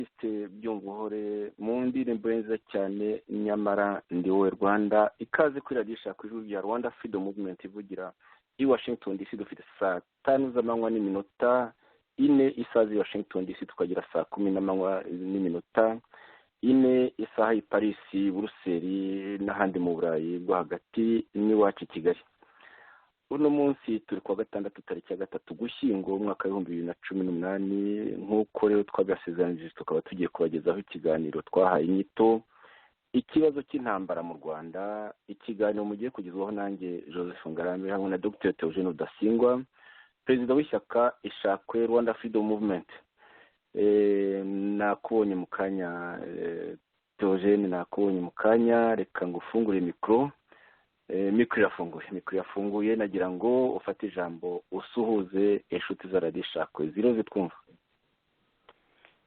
Jean-Baptiste Byumvuhore mu ndirimbo nziza cyane "Nyamara ndi wowe Rwanda". Ikaze kuri radiyo Ishakwe, ijwi rya Rwanda Freedom Movement ivugira i Washington DC. Dufite saa 5 z'amanywa n'iminota 4, isaha z'i Washington DC, tukagira saa 10 n'amanywa n'iminota 4, isaha y'i Paris, Buruseli n'ahandi mu Burayi bwo hagati n'iwacu i Kigali. Uno munsi turi kuwa gatandatu, tariki ya 3 Gushyingo, umwaka w'2018. Nk'uko rero twabasezeranyije, tukaba tugiye kubagezaho ikiganiro twahaye inyito "Ikibazo cy'intambara mu Rwanda", ikiganiro mugiye kugezwaho nanjye Joseph Ngarambe hamwe na Dr Theogene Rudasingwa, perezida w'ishyaka Ishakwe, Rwanda Freedom Movement. Nakubonye mu kanya, Theogene, nakubonye mu kanya. Reka ngufungure mikoro. Mikoro irafunguye, mikoro irafunguye. Nagira ngo ufate ijambo usuhuze inshuti za radiyo Ishakwe ziriho zitwumva.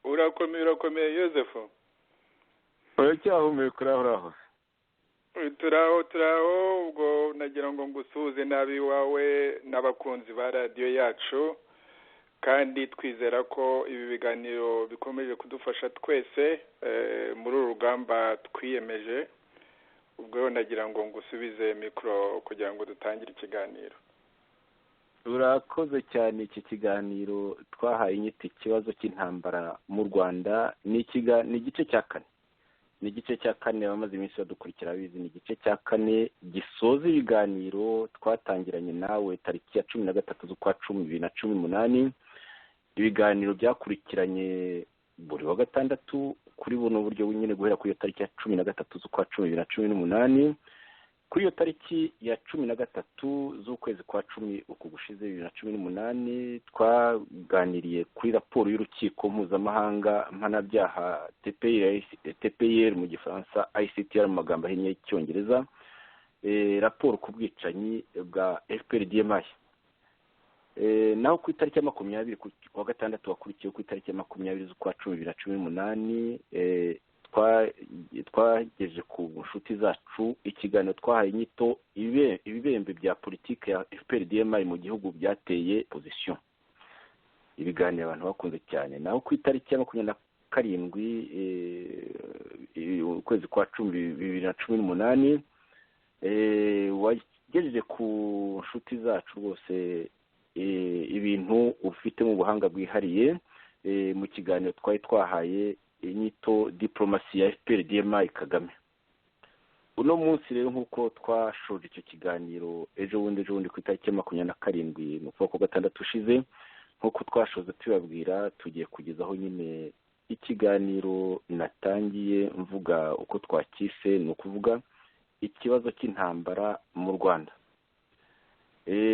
Urakomeye, urakomeye Yosefu. Uracyahumeka? Uraho, uraho? Turaho, turaho. Ubwo nagira ngo ngusuhuze n'ab'iwawe n'abakunzi ba radiyo yacu, kandi twizera ko ibi biganiro bikomeje kudufasha twese muri uru rugamba twiyemeje. Ubwo rero nagira ngo ngusubize mikoro kugira ngo dutangire ikiganiro. Urakoze cyane. Iki kiganiro twahaye inyito "Ikibazo cy'intambara mu Rwanda" ni igice cya kane, ni igice cya kane. Abamaze iminsi badukurikira bizi, ni igice cya kane gisoza ibiganiro twatangiranye nawe tariki ya 13 z'ukwa 10 2018, ibiganiro byakurikiranye buri wa gatandatu kuri buno buryo nyine, guhera kuri iyo tariki ya 13 z'ukwa 10 2018. Kuri iyo tariki ya 13 z'ukwezi kwa 10 uku gushize 2018, twaganiriye kuri raporo y'urukiko mpuzamahanga mpanabyaha TPIR mu gifaransa, ICTR mu magambo ahinnye y'icyongereza, raporo ku bwicanyi bwa FPR DMI. Naho ku itariki ya 20, ku wa gatandatu wakurikiyeho, ku itariki ya 20 z'ukwa 10 2018, twagejeje ku nshuti zacu ikiganiro twahaye inyito "Ibibembe bya politiki ya FPR DMI mu gihugu byateye opposition", ibiganiro abantu bakunze cyane. Naho ku itariki ya 27 ukwezi kwa 10 2018, wagejeje ku nshuti zacu rwose ibintu ufite mu buhanga bwihariye mu kiganiro twari twahaye inyito "Diplomasi ya FPR DMI Kagame". Uno munsi rero, nk'uko twashoje icyo kiganiro ejo bundi ku itariki ya 27, ni ukuvuga ko gatandatu ushize, nk'uko twashoje tubabwira, tugiye kugezaho nyine ikiganiro natangiye mvuga uko twakise, ni ukuvuga "Ikibazo cy'intambara mu Rwanda".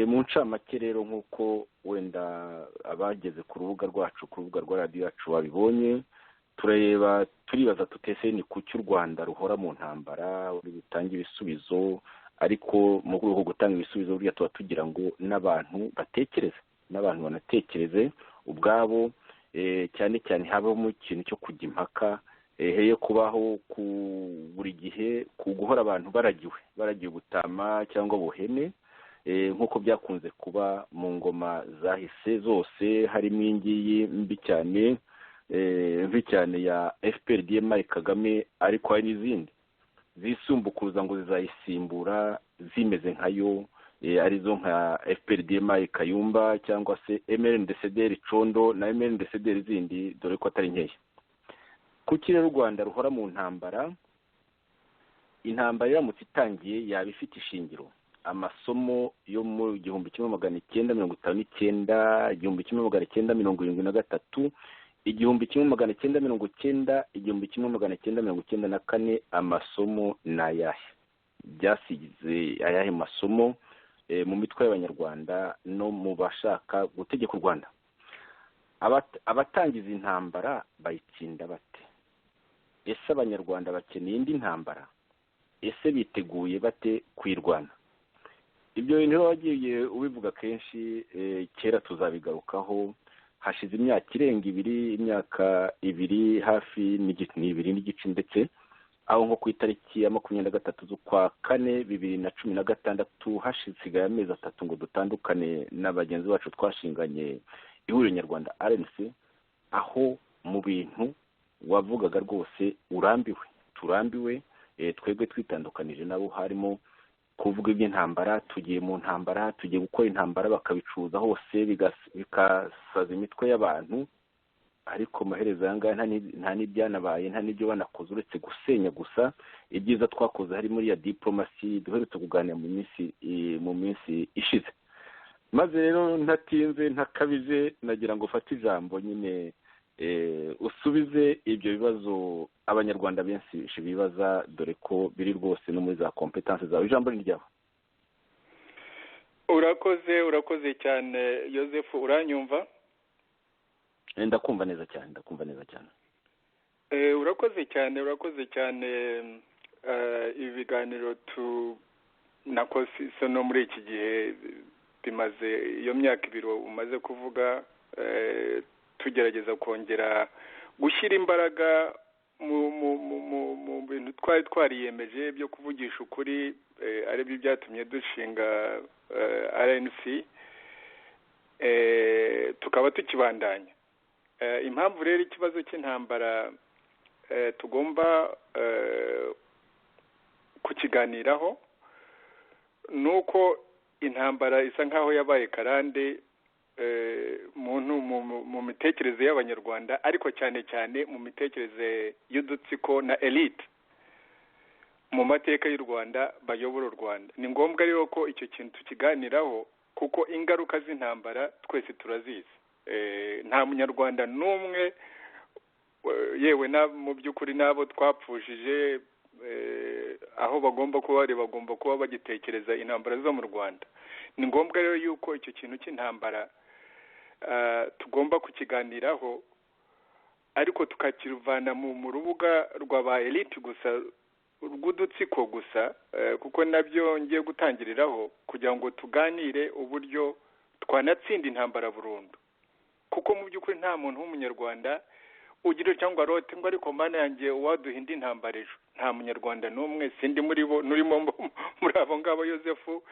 Mu ncamake rero, nk'uko wenda abageze ku rubuga rwacu, ku rubuga rwa radiyo yacu babibonye, turareba, turibaza tutese ni kuki u Rwanda ruhora mu ntambara? Uri butange ibisubizo, ariko mu rwego rwo gutanga ibisubizo burya tuba tugira ngo n'abantu batekereze, n'abantu banatekereze ubwabo, cyane cyane habamo ikintu cyo kujya impaka, heye kubaho ku buri gihe ku guhora abantu baragiwe gutama cyangwa buhene, nk'uko byakunze kuba mu ngoma zahise zose, harimo iyi ngiyi mbi cyane, mbi cyane ya FPR DMI Kagame, ariko hari n'izindi zisumbukuruza ngo zizayisimbura zimeze nkayo, arizo nka FPR DMI Kayumba cyangwa se MRND-CDR Condo na MRND-CDR zindi, dore ko atari nkeya. Kuki rero u Rwanda ruhora mu ntambara? Intambara iramutse itangiye yaba ifite ishingiro? Amasomo yo mu 1959, 1973, 1990, 1994, amasomo ni ayahe? Byasize ayahe masomo mu mitwe y'Abanyarwanda no mu bashaka gutegeka u Rwanda? Abatangiza intambara bayitsinda bate? Ese Abanyarwanda bakeneye indi ntambara? Ese biteguye bate kuyirwana? Ibyo bintu rero wagiye ubivuga kenshi kera, tuzabigarukaho. Hashize imyaka irenga ibiri, imyaka ibiri hafi n'ibiri n'igice ndetse, aho nko ku itariki ya 23 z'ukwa 4 2016, hasigaye amezi 3 ngo dutandukane na bagenzi bacu twashinganye ihuriro nyarwanda RNC, aho mu bintu Wavugaga rwose urambiwe, turambiwe twebwe twitandukanije nabo. Harimo kuvuga iby'intambara, tugiye mu ntambara, tugiye gukora intambara, bakabicuza hose, bikasaza imitwe y'abantu. Ariko amaherezo aya ngaya nta n'ibyanabaye, nta n'ibyo banakoze uretse gusenya gusa. Ibyiza twakoze hari muri ya diporomasi duherutse kuganira mu minsi ishize. Maze rero ntatinze, ntakabije, nagira ngo ufate ijambo nyine usubize ibyo bibazo Abanyarwanda benshi bibaza, dore ko biri rwose no muri za compétences zawe. Ijambo ni ryawe. Urakoze, urakoze cyane Joseph. Uranyumva? Ndakumva neza cyane, ndakumva neza cyane. Urakoze cyane, urakoze cyane. Ibi biganiro tu nako no muri iki gihe bimaze iyo myaka 2 umaze kuvuga, tugerageza kongera gushyira imbaraga mu bintu twari twariyemeje byo kuvugisha ukuri, aribyo byatumye dushinga RNC, tukaba tukibandanya. Impamvu rero ikibazo cy'intambara tugomba kukiganiraho ni uko intambara isa nk'aho yabaye karande mu mitekerereze y'Abanyarwanda, ariko cyane cyane mu mitekerereze y'udutsiko na elite mu mateka y'u Rwanda bayobora u Rwanda. Ni ngombwa rero ko icyo kintu tukiganiraho, kuko ingaruka z'intambara twese turazizi. Nta Munyarwanda n'umwe, yewe mu by'ukuri n'abo twapfushije, aho bagomba kuba bari bagomba kuba bagitekereza intambara zo mu Rwanda. Ni ngombwa rero yuko icyo kintu cy'intambara tugomba kukiganiraho, ariko tukakivana mu rubuga rwa ba elite gusa, rw'udutsiko gusa, kuko nabyo ngiye gutangiriraho kugira ngo tuganire uburyo twanatsinda intambara burundu. Kuko mu by'ukuri nta muntu w'Umunyarwanda ugira cyangwa arote ngo: "Ariko Mana yanjye, uwaduha indi ntambara ejo." Nta Munyarwanda n'umwe, sindi muri bo, nurimo muri abo ngabo Yosefu,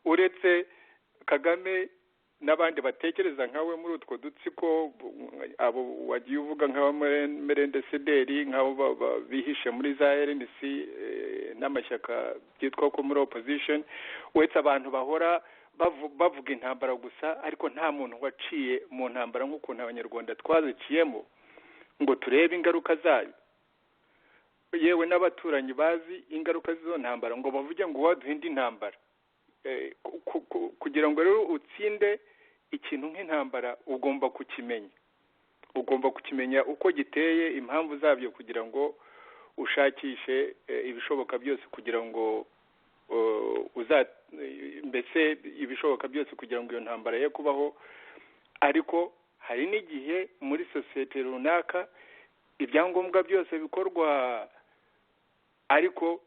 uretse Kagame n'abandi batekereza nkawe muri utwo dutsiko, abo wagiye uvuga nk'abo MRND CDR, nk'abo bihishe muri za RNC n'amashyaka byitwa ko muri opposition. Uretse abantu bahora bavuga intambara gusa, ariko nta muntu waciye mu ntambara nk'ukuntu Abanyarwanda twaziciyemo ngo turebe ingaruka zayo, yewe n'abaturanyi bazi ingaruka z'izo ntambara ngo bavuge ngo waduha indi ntambara. Kugira ngo rero utsinde ikintu nk'intambara, ugomba kukimenya, ugomba kukimenya uko giteye, impamvu zabyo, kugira ngo ushakishe ibishoboka byose kugira ngo uza mbese ibishoboka byose kugira ngo iyo ntambara ye kubaho. Ariko hari n'igihe muri sosiyete runaka ibyangombwa byose bikorwa, ariko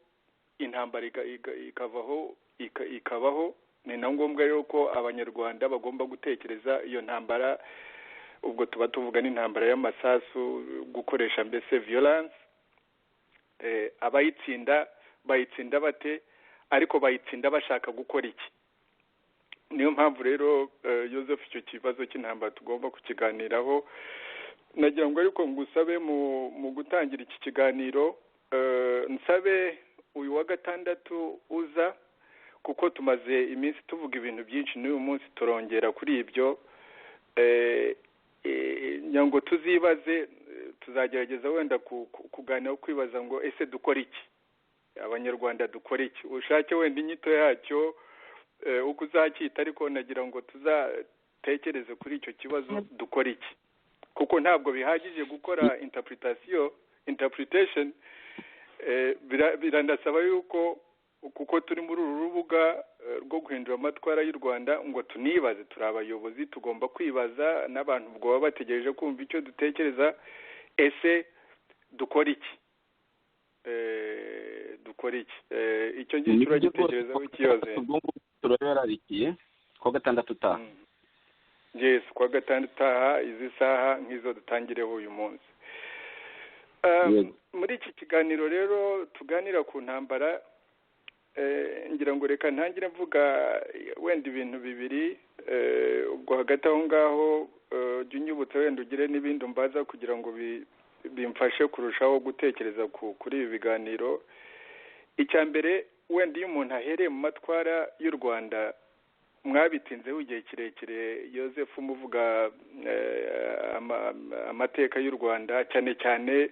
intambara ikavaho, ikabaho. Ni na ngombwa rero ko Abanyarwanda bagomba gutekereza iyo ntambara. Ubwo tuba tuvuga n'intambara y'amasasu, gukoresha mbese violence. Abayitsinda bayitsinda bate? Ariko bayitsinda bashaka gukora iki? Niyo mpamvu rero Joseph, icyo kibazo cy'intambara tugomba kukiganiraho. Nagira ngo ariko ngusabe mu gutangira iki kiganiro, nsabe uyu wa gatandatu uza, kuko tumaze iminsi tuvuga ibintu byinshi, n'uyu munsi turongera kuri ibyo, ngo tuzibaze, tuzagerageza wenda kuganira kwibaza ngo: ese dukora iki? Abanyarwanda dukora iki? Ushake wenda inyito yacyo uko uzacyita, ariko nagira ngo tuzatekereze kuri icyo kibazo: dukora iki? Kuko ntabwo bihagije gukora interpretation. Interpretation biranasaba yuko, kuko turi muri uru rubuga rwo guhindura amatwara y'u Rwanda, ngo tunibaze. Turi abayobozi, tugomba kwibaza, n'abantu ubwo baba bategereje kumva icyo dutekereza. Ese dukora iki? Dukora iki? Icyo ngicyo uragitekerezaho ikibazo? Turabirarikiye kuwa gatandatu utaha. Yes, kuwa gatandatu utaha, izi saha nk'izo dutangireho uyu munsi. Muri iki kiganiro rero tuganira ku ntambara, ngira ngo reka ntangire mvuga wenda ibintu bibiri. Ubwo hagati aho ngaho jya unyibutsa wenda ugire n'ibindi umbaza kugira ngo Bimfashe kurushaho gutekereza kuri ibi biganiro. Icya mbere, wenda iyo umuntu ahereye mu matwara y'u Rwanda, mwabitinzeho igihe kirekire, Yosefu, muvuga amateka y'u Rwanda, cyane cyane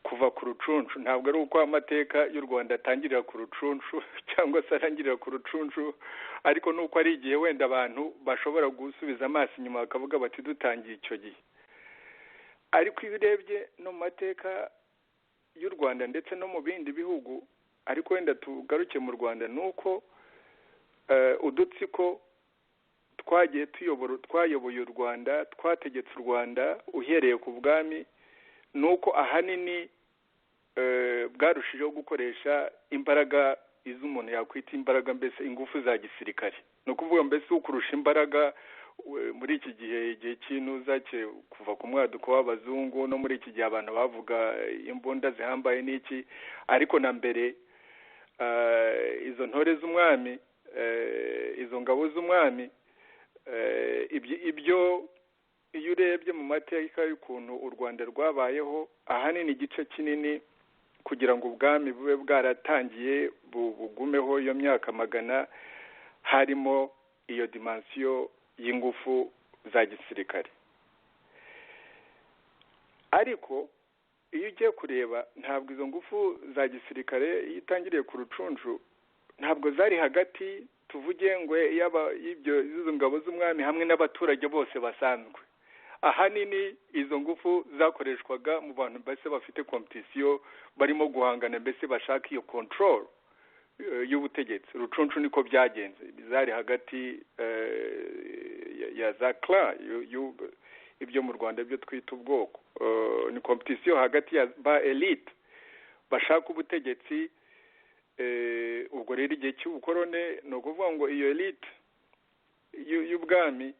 kuva ku Rucunshu. Ntabwo ari uko amateka y'u Rwanda atangirira ku Rucunshu cyangwa se arangirira ku Rucunshu, ariko nuko ari igihe wenda abantu bashobora gusubiza amaso inyuma bakavuga bati: "Dutangiye icyo gihe." Ariko iyo urebye no mu mateka y'u Rwanda ndetse no mu bindi bihugu, ariko wenda tugaruke mu Rwanda, ni uko udutsiko twagiye tuyobora, twayoboye u Rwanda, twategetse u Rwanda uhereye ku bwami, ni uko ahanini bwarushijeho gukoresha imbaraga, izo umuntu yakwita imbaraga, mbese ingufu za gisirikare. Ni ukuvuga mbese ukurusha imbaraga muri iki gihe, igihe cy'intuza, kuva ku mwaduko w'abazungu no muri iki gihe, abantu bavuga imbunda zihambaye n'iki, ariko na mbere izo ntore z'umwami, izo ngabo z'umwami, ibyo iyo urebye mu mateka y'ukuntu u Rwanda rwabayeho, ahanini igice kinini kugira ngo ubwami bube bwaratangiye bugumeho iyo myaka magana, harimo iyo dimension y'ingufu za gisirikare. Ariko iyo ugiye kureba, ntabwo izo ngufu za gisirikare, iyo utangiriye ku Rucunshu, ntabwo zari hagati, tuvuge ngo yaba ibyo izo ngabo z'umwami hamwe n'abaturage bose basanzwe. Ahanini izo ngufu zakoreshwaga mu bantu mbese bafite compétition, barimo guhangana, mbese bashaka iyo control y'ubutegetsi. Rucunshu niko byagenze, zari hagati ya za clan, ibyo mu Rwanda byo twita ubwoko. Ni compétition hagati ya ba elite bashaka ubutegetsi. Ubwo rero igihe cy'ubukorone, ni ukuvuga ngo iyo elite y'ubwami,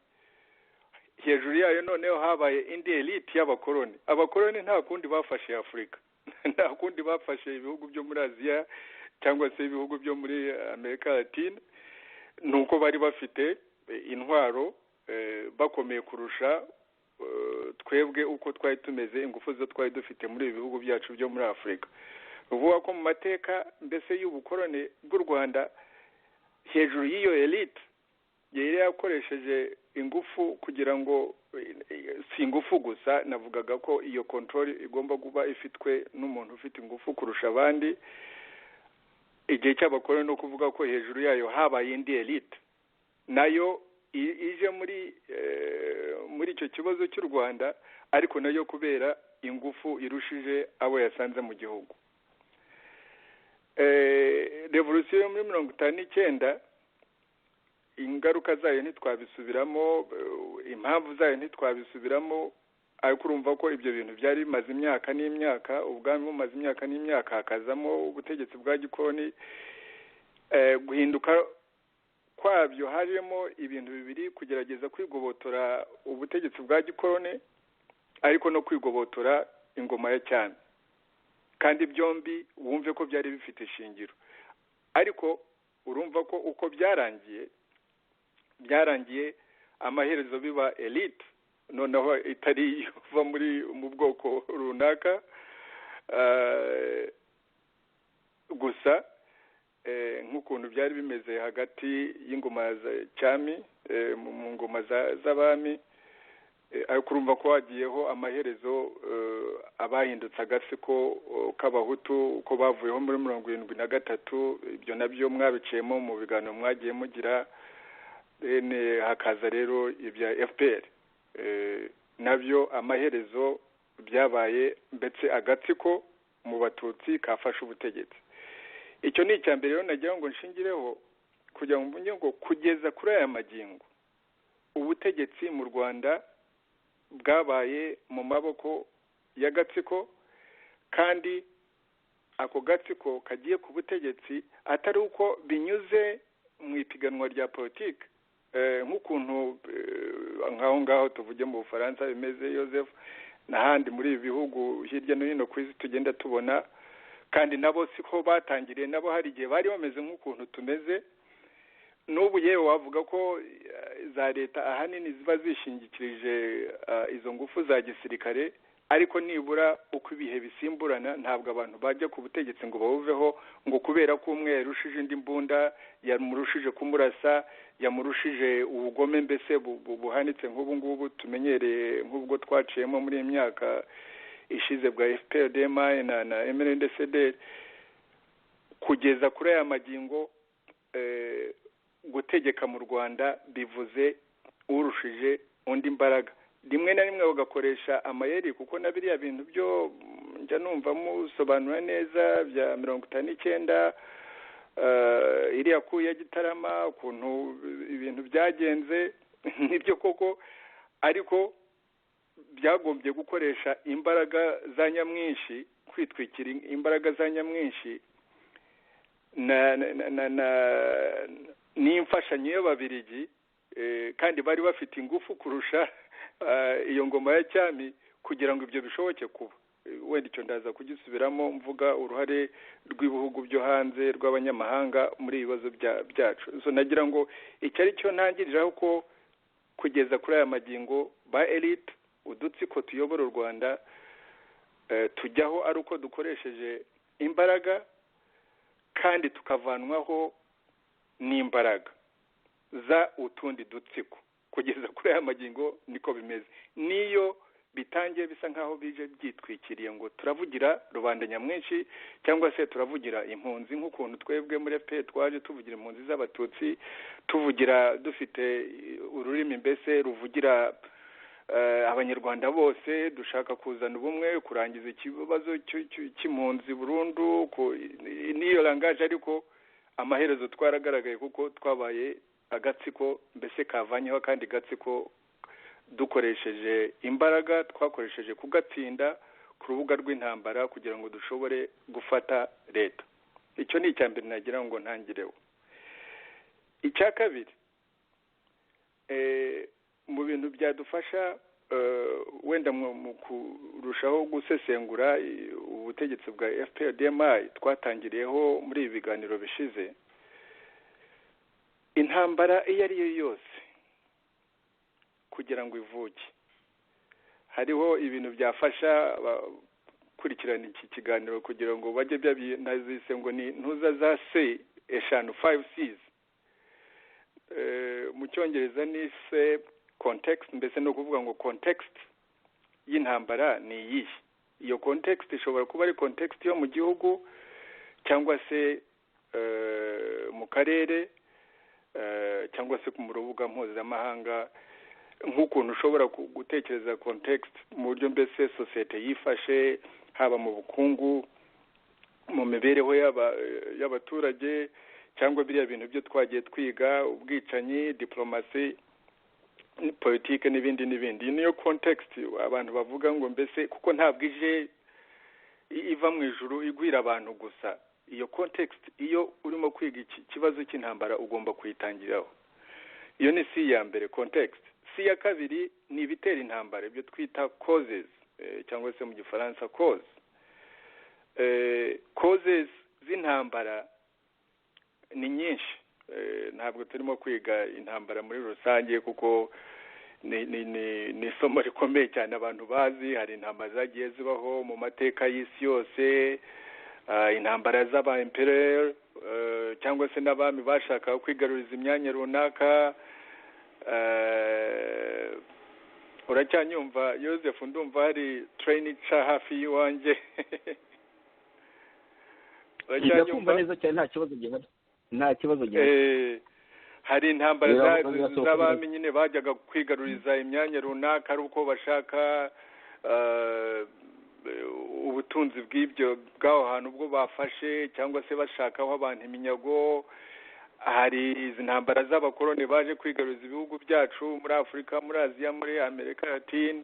hejuru yayo noneho habaye indi elite y'abakoroni. Abakoroni nta kundi bafashe Afurika, nta kundi bafashe ibihugu byo muri Aziya cyangwa se ibihugu byo muri Amerika Latine, ni uko bari bafite intwaro, bakomeye kurusha twebwe uko twari tumeze, ingufu zo twari dufite muri ibi bihugu byacu byo muri Afurika. Uvuga ko mu mateka mbese y'ubukoroni bw'u Rwanda, hejuru y'iyo elite yari yakoresheje ingufu kugira ngo, si ingufu gusa, navugaga ko iyo control igomba kuba ifitwe n'umuntu ufite ingufu kurusha abandi. Igihe cy'abakoroni, ni ukuvuga ko hejuru yayo habaye indi elite nayo ije muri icyo kibazo cy'u Rwanda, ariko nayo kubera ingufu irushije abo yasanze mu gihugu. Revolution yo muri 59, ingaruka zayo ntitwabisubiramo, impamvu zayo ntitwabisubiramo, ariko urumva ko ibyo bintu byari bimaze imyaka n'imyaka, ubwami bumaze imyaka n'imyaka, hakazamo ubutegetsi bwa gikoroni. Guhinduka kwabyo harimo ibintu bibiri: kugerageza kwigobotora ubutegetsi bwa gikoroni, ariko no kwigobotora ingoma ya cyami. Kandi byombi wumve ko byari bifite ishingiro. Ariko urumva ko uko byarangiye, byarangiye amaherezo biba elite noneho itari iva muri mu bwoko runaka gusa, nk'ukuntu byari bimeze hagati y'ingoma za cyami, mu ngoma z'abami. Ariko urumva ko hagiyeho amaherezo abahindutse agatsiko k'Abahutu, ko bavuyeho muri 73. Ibyo nabyo mwabiciyemo mu biganiro mwagiye mugira. Hakaza rero ibya FPR, nabyo amaherezo byabaye ndetse agatsiko mu Batutsi kafashe ubutegetsi. Icyo ni icya mbere rero nagira ngo nshingireho kugira ngo mvuge ngo kugeza kuri aya magingo ubutegetsi mu Rwanda bwabaye mu maboko y'agatsiko, kandi ako gatsiko kagiye ku butegetsi atari uko binyuze mu ipiganwa rya politiki, nk'ukuntu nk'aho ngaho tuvuge mu Bufaransa bimeze, Joseph, n'ahandi muri ibi bihugu hirya no hino ku isi tugenda tubona. Kandi nabo siko batangiriye, nabo hari igihe bari bameze nk'ukuntu tumeze n'ubu. Yewe, wavuga ko za leta ahanini ziba zishingikirije izo ngufu za gisirikare. Ariko nibura uko ibihe bisimburana, ntabwo abantu bajya ku butegetsi ngo babuveho ngo kubera ko umwe yarushije indi mbunda, yamurushije kumurasa, yamurushije ubugome mbese buhanitse nk'ubu ngubu tumenyereye, nk'ubwo twaciyemo muri iyi myaka ishize bwa FPR DMI na MRND-CDR. Kugeza kuri aya magingo, gutegeka mu Rwanda bivuze urushije undi imbaraga. Rimwe na rimwe bagakoresha amayeri, kuko na biriya bintu byo njya numva musobanura neza bya 59, iriya coup ya Gitarama, ukuntu ibintu byagenze, nibyo koko, ariko byagombye gukoresha imbaraga za nyamwinshi, kwitwikira imbaraga za nyamwinshi na n'imfashanyo y'Ababirigi, kandi bari bafite ingufu kurusha iyo ngoma ya cyami kugira ngo ibyo bishoboke kuba. Wenda icyo ndaza kugisubiramo mvuga uruhare rw'ibihugu byo hanze, rw'abanyamahanga muri ibibazo byacu. So nagira ngo icyo ari cyo ntangiriraho, ko kugeza kuri aya magingo ba elite, udutsiko tuyobora u Rwanda, tujyaho ari uko dukoresheje imbaraga kandi tukavanwaho n'imbaraga za utundi dutsiko. Kugeza kuri aya magingo niko bimeze. Niyo bitangiye bisa nkaho bije byitwikiriye ngo turavugira rubanda nyamwinshi cyangwa se turavugira impunzi, nk'ukuntu twebwe muri FPR twaje tuvugira impunzi z'Abatutsi, tuvugira dufite ururimi mbese ruvugira Abanyarwanda bose, dushaka kuzana ubumwe, kurangiza ikibazo cy'impunzi burundu, n'iyo langage. Ariko amaherezo twaragaragaye, kuko twabaye agatsiko mbese kavanyeho akandi gatsiko dukoresheje imbaraga twakoresheje kugatsinda ku rubuga rw'intambara kugira ngo dushobore gufata leta. Icyo ni icya mbere nagira ngo ntangireho. Icya kabiri, mu bintu byadufasha wenda mu kurushaho gusesengura ubutegetsi bwa FPR DMI twatangiriyeho muri ibi biganiro bishize, intambara iyo ari yo yose kugira ngo ivuke, hariho ibintu byafasha gukurikirana iki kiganiro kugira ngo bajye nazise ngo ni ntuza za C eshanu, five C's mu Cyongereza. Ni C, context, mbese ni ukuvuga ngo context y'intambara ni iyihe? Iyo context ishobora kuba ari context yo mu gihugu cyangwa se mu karere cyangwa se mu rubuga mpuzamahanga, nk'ukuntu ushobora gutekereza context mu buryo mbese sosiyete yifashe, haba mu bukungu, mu mibereho y'abaturage, cyangwa biriya bintu byo twagiye twiga, ubwicanyi, diplomasi, politike n'ibindi n'ibindi. Iyi niyo context abantu bavuga ngo mbese, kuko ntabwo ije iva mu ijuru igwira abantu gusa. Iyo context, iyo urimo kwiga iki kibazo cy'intambara, ugomba kuyitangiraho. Iyo ni C ya mbere, context. C ya kabiri ni ibitera intambara, ibyo twita causes, cyangwa se mu Gifaransa cause. Causes z'intambara ni nyinshi. Ntabwo turimo kwiga intambara muri rusange, kuko ni isomo rikomeye cyane abantu bazi. Hari intambara zagiye zibaho mu mateka y'isi yose, intambara z'aba empereur cyangwa se n'abami bashakaga kwigaruriza imyanya runaka. Uracyanyumva, Joseph? Ndumva hari train ica hafi y'iwanjye. Ndakumva neza cyane, nta kibazo gihari, nta kibazo gihari. Hari intambara z'abami nyine bajyaga kwigaruriza imyanya runaka ari uko bashaka ubutunzi bw'ibyo bw'aho hantu ubwo bafashe, cyangwa se bashakaho abantu iminyago. Hari izi ntambara z'abakoloni baje kwigaruriza ibihugu byacu muri Afurika, muri Aziya, muri Amerika Latine.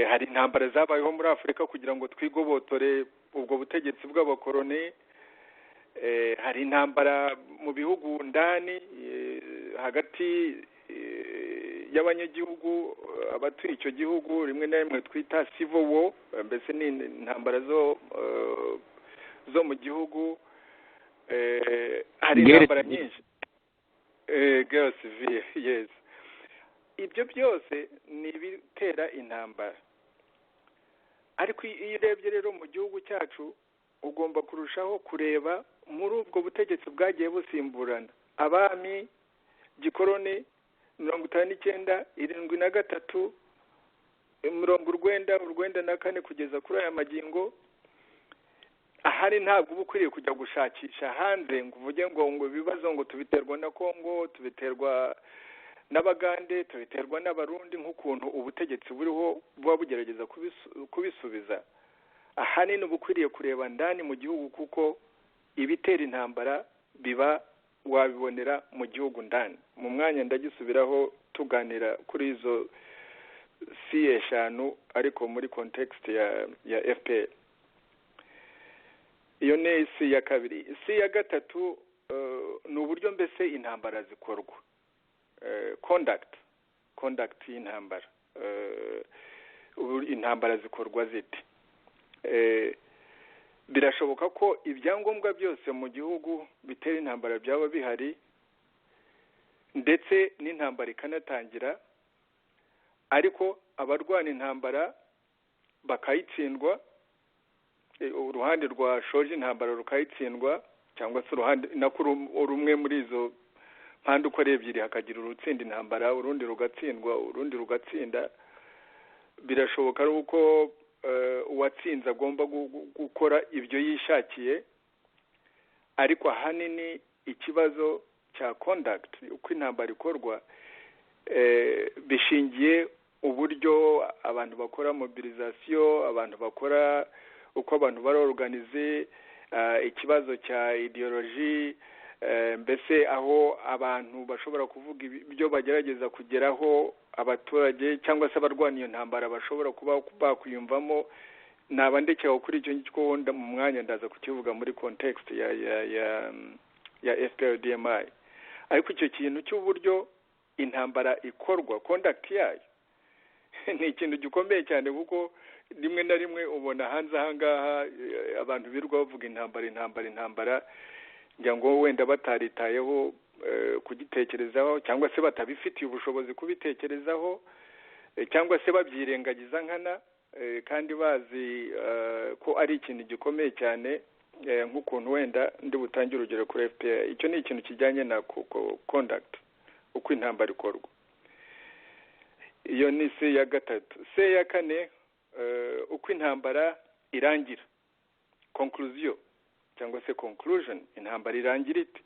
Hari intambara zabayeho muri Afurika kugira ngo twigobotore ubwo butegetsi bw'abakoloni. Hari intambara mu bihugu ndani, hagati y'abanyagihugu, abatuye icyo gihugu, rimwe na rimwe twita civil war, mbese ni intambara zo mu gihugu. Hari intambara nyinshi, guerre civile, yes. Ibyo byose ni ibitera intambara. Ariko iyo urebye rero mu gihugu cyacu, ugomba kurushaho kureba muri ubwo butegetsi bwagiye busimburana, abami, gikoroni, 59, 73, 90, 94, kugeza kuri aya magingo ahari. Ntabwo uba ukwiriye kujya gushakisha hanze ngo uvuge ngo ibibazo ngo tubiterwa na Kongo, tubiterwa n'Abagande, tubiterwa n'Abarundi, nk'ukuntu ubutegetsi buriho buba bugerageza kubisubiza. Ahanini uba ukwiriye kureba ndani mu gihugu, kuko ibitera intambara biba wabibonera mu gihugu ndani. Mu mwanya ndagisubiraho tuganira kuri izo C eshanu, ariko muri context ya FPR. Iyo ni C ya kabiri. C ya gatatu ni uburyo mbese intambara zikorwa, conduct y'intambara. Intambara zikorwa zite? Birashoboka ko ibyangombwa byose mu gihugu bitera intambara byaba bihari, ndetse n'intambara ikanatangira, ariko abarwana intambara bakayitsindwa, uruhande rwashoje intambara rukayitsindwa, cyangwa se uruhande nako rumwe muri izo mpande uko ari ebyiri, hakagira urutsinda intambara, urundi rugatsindwa, urundi rugatsinda. Birashoboka ari uko uwatsinze agomba gukora ibyo yishakiye, ariko ahanini ikibazo cya conduct, uko intambara ikorwa, bishingiye uburyo abantu bakora mobilisation, abantu bakora, uko abantu barorganize, ikibazo cya idéologie, mbese aho abantu bashobora kuvuga ibyo bagerageza kugeraho, abaturage cyangwa se abarwana iyo ntambara bashobora kuba bakwiyumvamo. Naba ndekera kuri icyo ngicyo, wenda mu mwanya ndaza kukivuga muri context ya FPR DMI. Ariko icyo kintu cy'uburyo intambara ikorwa, conduct yayo, ni ikintu gikomeye cyane, kuko rimwe na rimwe ubona hanze aha ngaha abantu birirwa bavuga intambara, intambara, intambara, ngira ngo wenda bataritayeho kugitekerezaho, cyangwa se batabifitiye ubushobozi kubitekerezaho, cyangwa se babyirengagiza nkana kandi bazi ko ari ikintu gikomeye cyane, nk'ukuntu wenda ndi butange urugero kuri FPR. Icyo ni ikintu kijyanye na conduct, uko intambara ikorwa. Iyo ni C ya gatatu. C ya kane, uko intambara irangira, conclusion cyangwa se conclusion. Intambara irangira ite?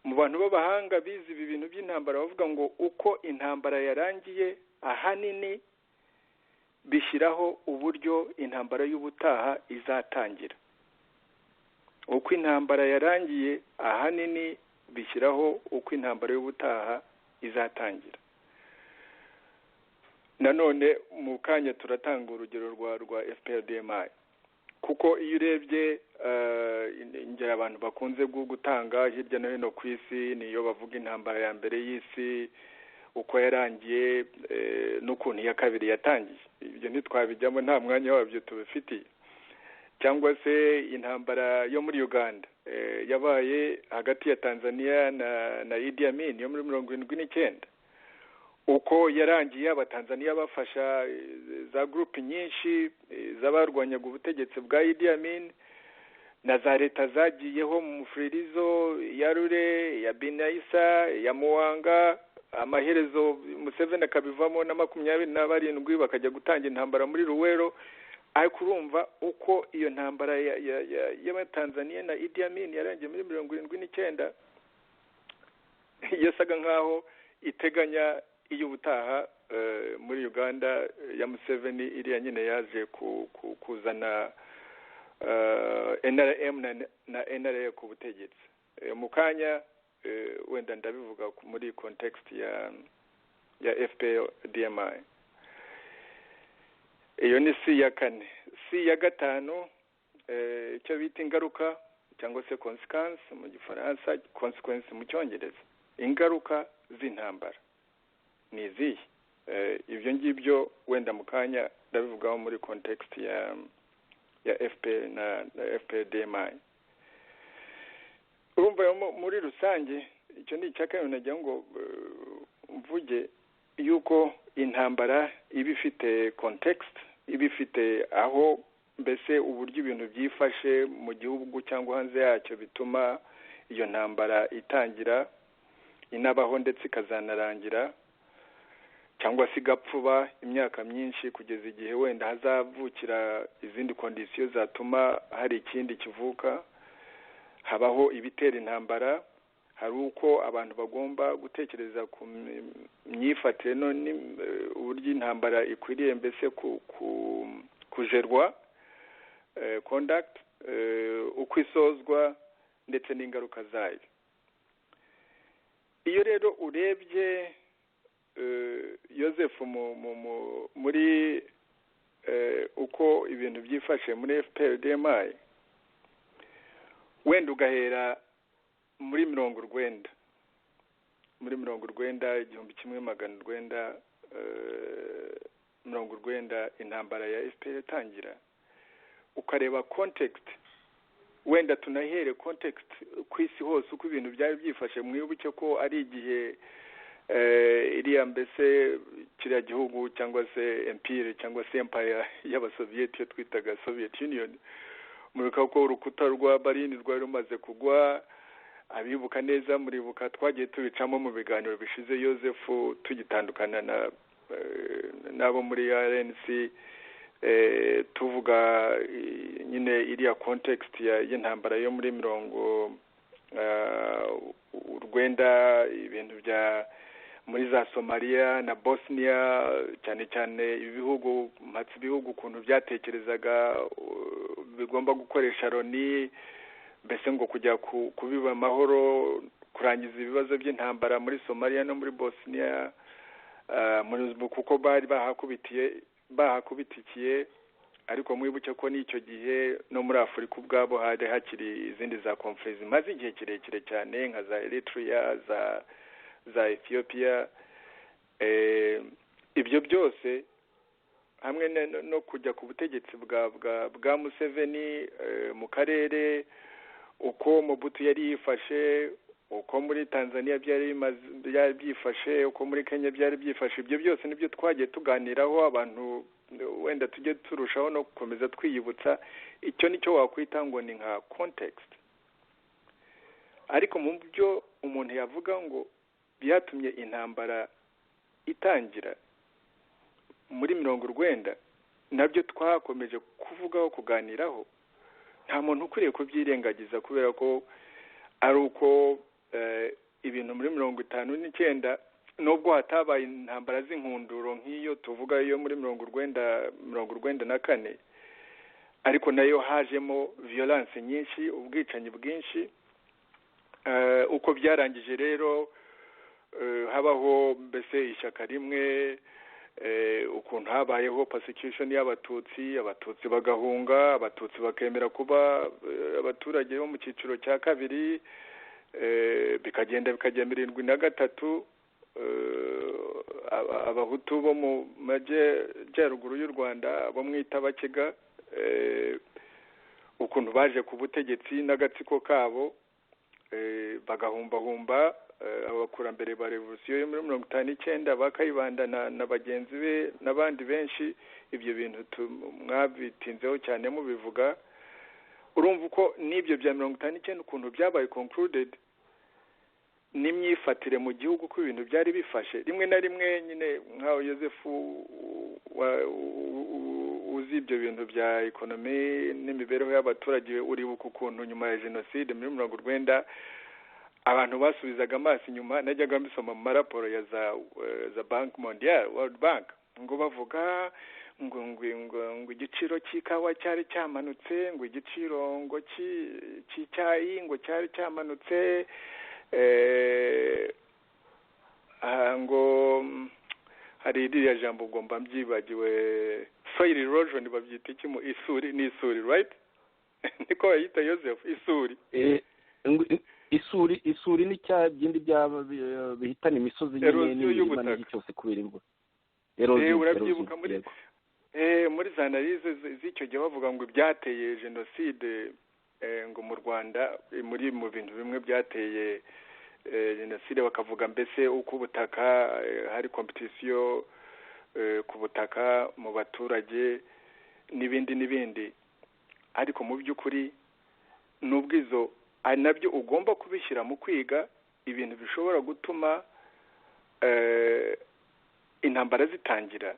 Mu bantu b'abahanga bize ibi bintu by'intambara bavuga ngo uko intambara yarangiye ahanini bishyiraho uburyo intambara y'ubutaha izatangira. Uko intambara yarangiye ahanini bishyiraho uko intambara y'ubutaha izatangira. Nanone mu kanya turatanga urugero rwa FPRDMI, kuko iyo urebye ingero abantu bakunze gutanga hirya no hino ku isi, niyo bavuga intambara ya mbere y'isi uko yarangiye n'ukuntu iya kabiri yatangiye. Ibyo ntitwabijyamo, nta mwanya wabyo tubifitiye. Cyangwa se intambara yo muri Uganda yabaye hagati ya Tanzania na Idi Amin yo muri 79, uko yarangiye, Abatanzaniya bafasha za groupe nyinshi z'abarwanyaga ubutegetsi bwa Idi Amin, na za leta zagiyeho mu mufuririzo, ya Lule, ya Binaisa, ya Muwanga, amaherezo Museveni akabivamo na 27, bakajya gutanga intambara muri Luwero. Ariko urumva uko iyo ntambara y'Abatanzaniya na Idi Amin yarangiye muri 79 yasaga nkaho iteganya iy'ubutaha muri Uganda ya Museveni, iriya nyine yaje kuzana NRM na NRA ku butegetsi. Mu kanya wenda ndabivuga muri context ya FPR DMI. Iyo ni C ya kane. C ya gatanu, icyo bita ingaruka cyangwa se conséquence mu Gifaransa, consequence mu Cyongereza. Ingaruka z'intambara ni izihe? Ibyo ngibyo wenda mu kanya ndabivugaho muri context ya FPR na FPR DMI. Urumva muri rusange icyo ni icya kabiri nagira ngo mvuge, yuko intambara iba ifite context. Iba ifite aho mbese uburyo ibintu byifashe mu gihugu cyangwa hanze yacyo bituma iyo ntambara itangira, inabaho, ndetse ikazanarangira cyangwa se igapfuba imyaka myinshi, kugeza igihe wenda hazavukira izindi conditions zatuma hari ikindi kivuka. Habaho ibitera intambara, hari uko abantu bagomba gutekereza ku myifatire no uburyo intambara ikwiriye mbese kujerwa, conduct, uko isozwa, ndetse n'ingaruka zayo. Iyo rero urebye, Joseph, muri uko ibintu byifashe muri FPR DMI, wenda ugahera muri 90, muri 90, 1990, intambara ya FPR itangira, ukareba context, wenda tunahere context ku isi hose, uko ibintu byari byifashe. Mwibuke ko ari igihe iriya mbese kiriya gihugu cyangwa se empire cyangwa se empire y'Abasoviyeti, iyo twitaga Soviet Union, muribuka ko urukuta rwa Berlin rwari rumaze kugwa. Abibuka neza, muribuka twagiye tubicamo mu biganiro bishize, Yosefu, tugitandukana na n'abo muri RNC, tuvuga nyine iriya context y'intambara yo muri 90, ibintu bya muri za Somalia na Bosnia cyane cyane, ibihugu mpatse ibihugu ukuntu byatekerezaga bigomba gukoresha Loni mbese ngo kujya kubiba amahoro, kurangiza ibibazo by'intambara muri Somalia no muri Bosnia, kuko bari bahakubitikiye. Ariko mwibuke ko n'icyo gihe no muri Afurika ubwabo hari hakiri izindi za conflits zimaze igihe kirekire cyane, nka za Eritrea, za Ethiopia. Ibyo byose hamwe no kujya ku butegetsi bwa Museveni mu karere, uko Mobutu yari yifashe, uko muri Tanzania byari byifashe, uko muri Kenya byari byifashe, ibyo byose nibyo twagiye tuganiraho. Abantu wenda tujye turushaho no gukomeza twiyibutsa. Icyo nicyo wakwita ngo ni nka context. Ariko mu byo umuntu yavuga ngo byatumye intambara itangira muri 90, nabyo twakomeje kuvugaho, kuganiraho, nta muntu ukwiriye kubyirengagiza, kubera ko ari uko ibintu muri 59, nubwo hatabaye intambara z'inkunduro nk'iyo tuvuga yo muri 90, 94, ariko nayo hajemo violence nyinshi, ubwicanyi bwinshi. Uko byarangije rero, habaho mbese ishyaka rimwe, ukuntu habayeho persecution y'Abatutsi, Abatutsi bagahunga, Abatutsi bakemera kuba abaturage bo mu cyiciro cya kabiri, bikagenda bikajya 73, Abahutu bo mu majyaruguru y'u Rwanda, bo mwita Abakiga, ukuntu baje ku butegetsi n'agatsiko kabo, bagahumbahumba abakurambere ba revolution yo muri 59, ba Kayibanda na bagenzi be n'abandi benshi. Ibyo bintu mwabitinzeho cyane mubivuga. Urumva uko n'ibyo bya 59 ukuntu byabaye concluded, n'imyifatire mu gihugu, ko ibintu byari bifashe. Rimwe na rimwe nyine nkaho Yosefu uzi ibyo bintu bya economy n'imibereho y'abaturage, uribuka ukuntu nyuma ya jenoside muri 90 abantu basubizaga amaso inyuma. Najyaga mbisoma mu maraporo ya za Banque Mondiale, World Bank, ngo bavuga ngo igiciro cy'ikawa cyari cyamanutse, ngo igiciro ngo cy'icyayi ngo cyari cyamanutse, ngo hari iriya jambo ugomba mbyibagiwe, soil erosion babyita iki mu isuri? Ni isuri, right? Niko bayita, Joseph, isuri? Isuri ni cya bindi bihitana imisozi nyine n'imirima n'iki cyose kubera imvura. Urabyibuka muri za analyse z'icyo gihe bavuga ngo ibyateye jenoside ngo mu Rwanda, muri mu bintu bimwe byateye jenoside, bakavuga mbese uko ubutaka, hari competition ku butaka mu baturage. n'ibindi n'ibindi. Ariko mu by'ukuri nubwo izo ari nabyo ugomba kubishyira mu kwiga ibintu bishobora gutuma intambara zitangira,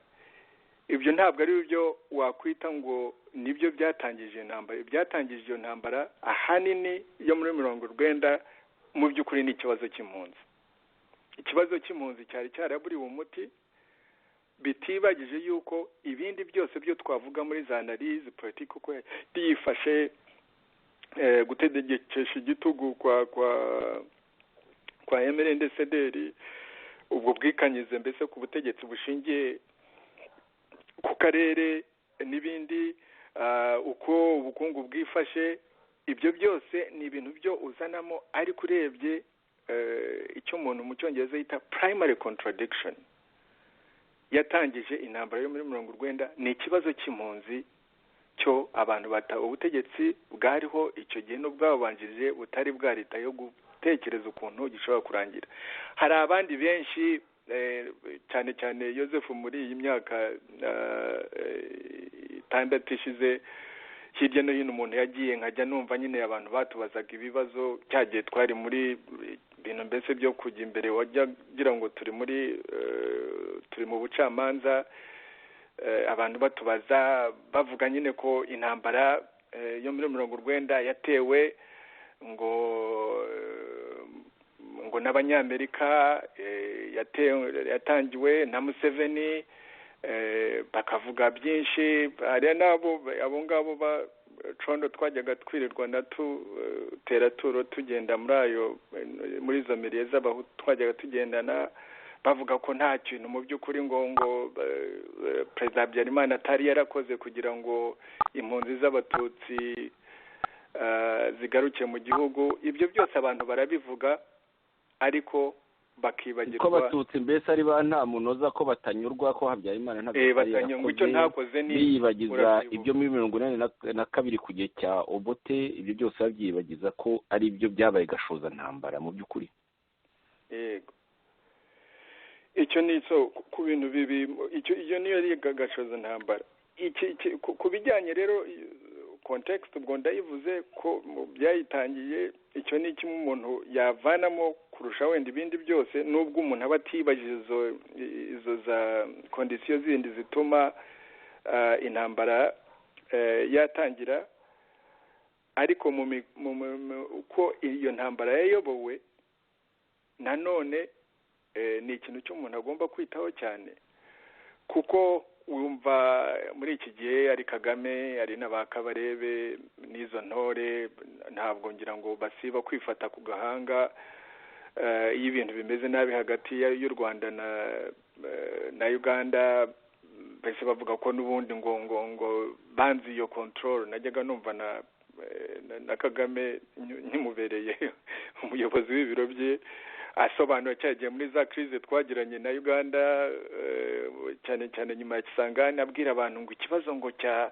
ibyo ntabwo ari byo wakwita ngo nibyo byatangije intambara. Ibyatangije iyo ntambara ahanini yo muri 90 mu by'ukuri ni ikibazo cy'impunzi. Ikibazo cy'impunzi cyari cyaraburiwe umuti, bitibagije yuko ibindi byose byo twavuga muri za analyse politique uko yifashe, gutegekesha igitugu kwa kwa kwa MRND-CDR, ubwo bwikanyize mbese ku butegetsi bushingiye ku karere n'ibindi, uko ubukungu bwifashe, ibyo byose ni ibintu byo uzanamo. Ariko urebye icyo umuntu mu Cyongereza yita primary contradiction yatangije intambara yo muri 90 ni ikibazo cy'impunzi, cyo abantu bata ubutegetsi bwariho icyo gihe n'ubwabanjirije butari bwarita yo gutekereza ukuntu gishobora kurangira. Hari abandi benshi, cyane cyane Joseph, muri iyi myaka 6 ishize, hirya no hino umuntu yagiye nkajya numva nyine abantu batubazaga ibibazo cyagiye twari muri bintu mbese byo kujya imbere, wajya gira ngo turi muri turi mu bucamanza, abantu batubaza bavuga nyine ko intambara yo muri 90 yatewe ngo ngo n'Abanyamerika, yatangiwe na Museveni, bakavuga byinshi. Hari nabo abo ngabo ba condo twajyaga twirirwa na tera turo tugenda muri ayo muri izo miriye z'abahutu twajyaga tugendana, bavuga ko nta kintu mu by'ukuri ngo ngo Perezida Habyarimana atari yarakoze kugira ngo impunzi z'Abatutsi zigaruke mu gihugu. Ibyo byose abantu barabivuga, ariko bakibagirwa ko Abatutsi mbese ari ba nta munoza, ko batanyurwa, ko Habyarimana ntabwo batanyurwa, icyo ntakoze ni biyibagiza ibyo muri 82 ku gihe cya Obote. Ibyo byose babyibagiza ko ari byo byabaye gashoza ntambara mu by'ukuri. Yego, icyo ni cyo ku bintu bibi, icyo iyo niyo ari gashoza ntambara. Iki ku bijyanye rero context, ubwo ndayivuze ko byayitangiye, icyo ni kimwe umuntu yavanamo kurusha wenda ibindi byose, nubwo umuntu aba atibajije izo za condition zindi zituma intambara yatangira. Ariko uko iyo ntambara yayobowe nanone ni ikintu cy'umuntu agomba kwitaho cyane, kuko wumva muri iki gihe ari Kagame, ari n'abakabarebe n'izo ntore, ntabwo ngira ngo basiba kwifata ku gahanga iyo ibintu bimeze nabi hagati y'u Rwanda na Uganda. Mbese bavuga ko n'ubundi ngo ngo ngo banzi iyo control. Najyaga numva na Kagame nkimubereye umuyobozi w'ibiro bye asobanura cyagiye muri za crise twagiranye na Uganda, cyane cyane nyuma ya Kisangani, abwira abantu ngo ikibazo ngo cya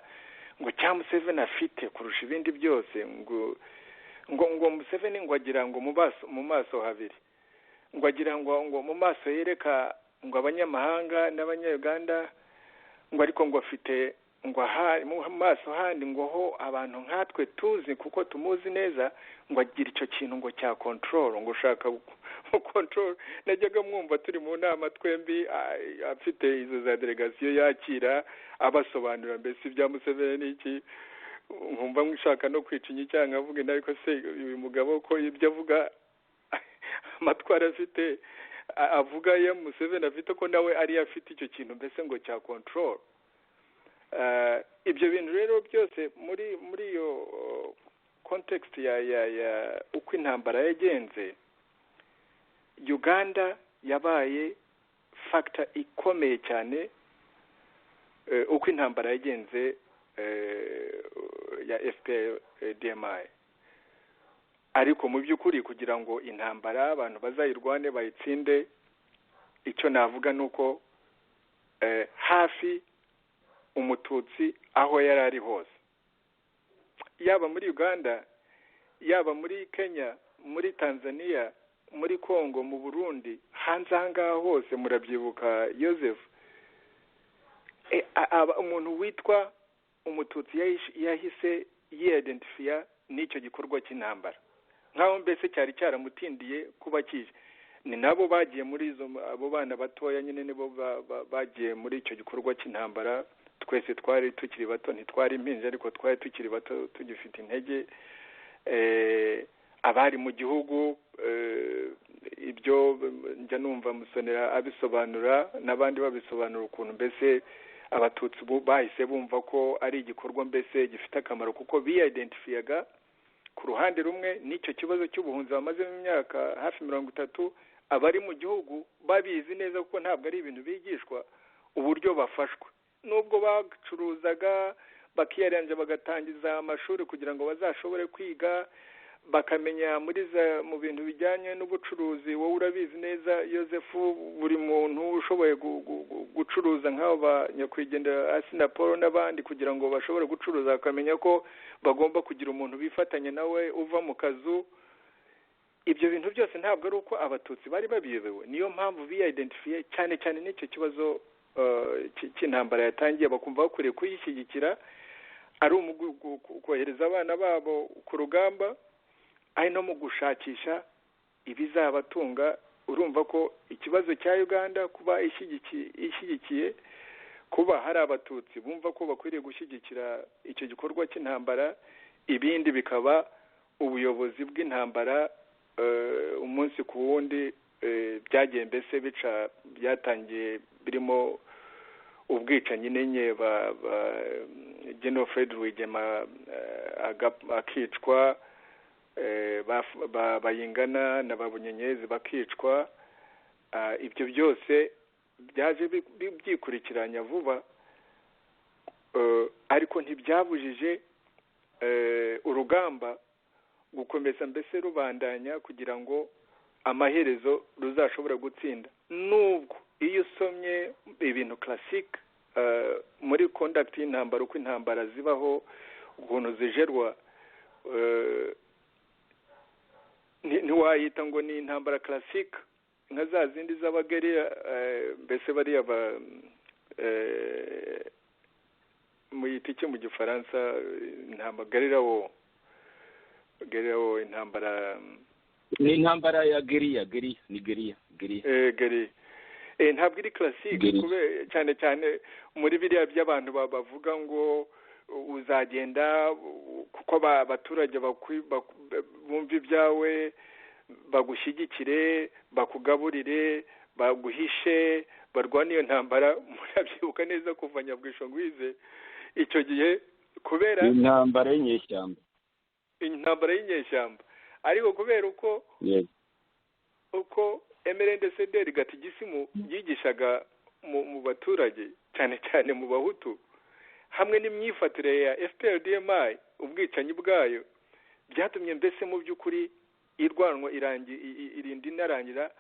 Museveni afite kurusha ibindi byose, ngo ngo ngo Museveni ngo agira ngo mu maso habiri, ngo agira ngo ngo mu maso yereka ngo abanyamahanga n'abanya-Uganda, ngo ariko ngo afite ngo mu maso handi ngo ho abantu nkatwe tuzi kuko tumuzi neza, ngo agira icyo kintu ngo cya control, ngo ushaka control. Najyaga mwumva turi mu nama twembi, afite izo za delegation yakira abasobanurira mbese ibya Museveni n'iki, nkumva nshaka no kwica inyicanga avuga, ariko se uyu mugabo ko ibyo avuga amatwara afite avuga ya Museveni afite, ko nawe ari afite icyo kintu mbese ngo cya control. Ibyo bintu rero byose muri iyo context ya ya ya uko intambara yagenze, Uganda yabaye factor ikomeye cyane uko intambara yagenze ya FPR DMI. Ariko mu by'ukuri kugira ngo intambara abantu bazayirwane bayitsinde, icyo navuga nuko hafi Umututsi aho yari ari hose, yaba muri Uganda, yaba muri Kenya, muri Tanzania, muri Kongo, mu Burundi, hanze aha ngaha hose, murabyibuka Joseph, umuntu witwa Umututsi yahise yiidentifiya n'icyo gikorwa cy'intambara, nk'aho mbese cyari cyaramutindiye kuba kije. Ni nabo bagiye muri izo, abo bana batoya nyine nibo bagiye muri icyo gikorwa cy'intambara. Twese twari tukiri bato, ntitwari impinja, ariko twari tukiri bato, tugifite intege. Abari mu gihugu, ibyo njya numva Musonera abisobanura n'abandi babisobanura, ukuntu mbese Abatutsi bahise bumva ko ari igikorwa mbese gifite akamaro, kuko biyaidentifiyaga ku ruhande rumwe n'icyo kibazo cy'ubuhunzi bamazemo imyaka hafi 30. Abari mu gihugu babizi neza, kuko ntabwo ari ibintu bigishwa, uburyo bafashwe nubwo bacuruzaga, bakiyaranja, bagatangiza amashuri kugira ngo bazashobore kwiga, bakamenya muri za mu bintu bijyanye n'ubucuruzi. Wowe urabizi neza, Yosefu, buri muntu ushoboye gucuruza, nk'abo ba nyakwigendera Assinapol n'abandi, kugira ngo bashobore gucuruza bakamenya ko bagomba kugira umuntu bifatanya nawe uva mu kazu. Ibyo bintu byose ntabwo ari uko Abatutsi bari babiyobewe. Niyo mpamvu biyaidentifiye cyane cyane n'icyo kibazo cy'intambara yatangiye, bakumva bakwiriye kuyishyigikira, ari kohereza abana babo ku rugamba, ari no mu gushakisha ibizabatunga. Urumva ko ikibazo cya Uganda kuba ishyigikiye, kuba hari Abatutsi bumva ko bakwiriye gushyigikira icyo gikorwa cy'intambara, ibindi bikaba ubuyobozi bw'intambara umunsi ku wundi, byagiye mbese bica, byatangiye birimo ubwicanyi nenye, ba General Fred Rwigema akicwa, Bayingana na Babunyenyezi bakicwa. Ibyo byose byaje byikurikiranya vuba, ariko ntibyabujije urugamba gukomeza, mbese rubandanya kugira ngo amaherezo ruzashobora gutsinda. Nubwo iyo usomye ibintu classique muri conduct y'intambara, uko intambara zibaho, ukuntu zijerwa, ntiwayita ngo ni intambara classique nka za zindi z'abaguerrilla, mbese bariya ba muyita iki mu Gifaransa, intambara guerrilla wo, guerrilla wo, intambara? Ni intambara ya guérilla, guérilla ni guérilla, guérilla. Guérilla ntabwo iri classique, cyane cyane muri biriya by'abantu bavuga ngo uzagenda kuko abaturage bumva ibyawe, bagushyigikire, bakugaburire, baguhishe, barwane iyo ntambara. Murabyibuka neza kuva Nyabwishongwize icyo gihe, kubera intambara y'inyeshyamba. Intambara y'inyeshyamba, ariko kubera uko MRND-CDR gatigisimu yigishaga mu baturage, cyane cyane mu Bahutu, hamwe n'imyifatire ya FPR-DMI, ubwicanyi bwayo, byatumye mbese mu by'ukuri irwanwa irangi irinda inarangira.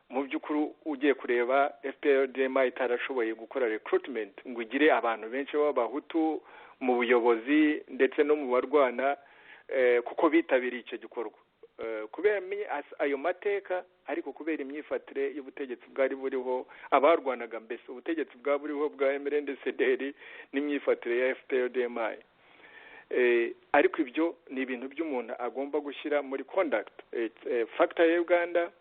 Mu by'ukuri ugiye kureba, FPR-DMI itarashoboye gukora recruitment ngo igire abantu benshi b'Abahutu mu buyobozi ndetse no mu barwana, kuko bitabiriye icyo gikorwa kubera ayo mateka, ariko kubera imyifatire y'ubutegetsi bwari buriho, abarwanaga mbese ubutegetsi bwa buriho bwa MRND-CDR n'imyifatire ya FPR-DMI. Ariko ibyo ni ibintu by'umuntu agomba gushyira muri conduct, factor ya Uganda,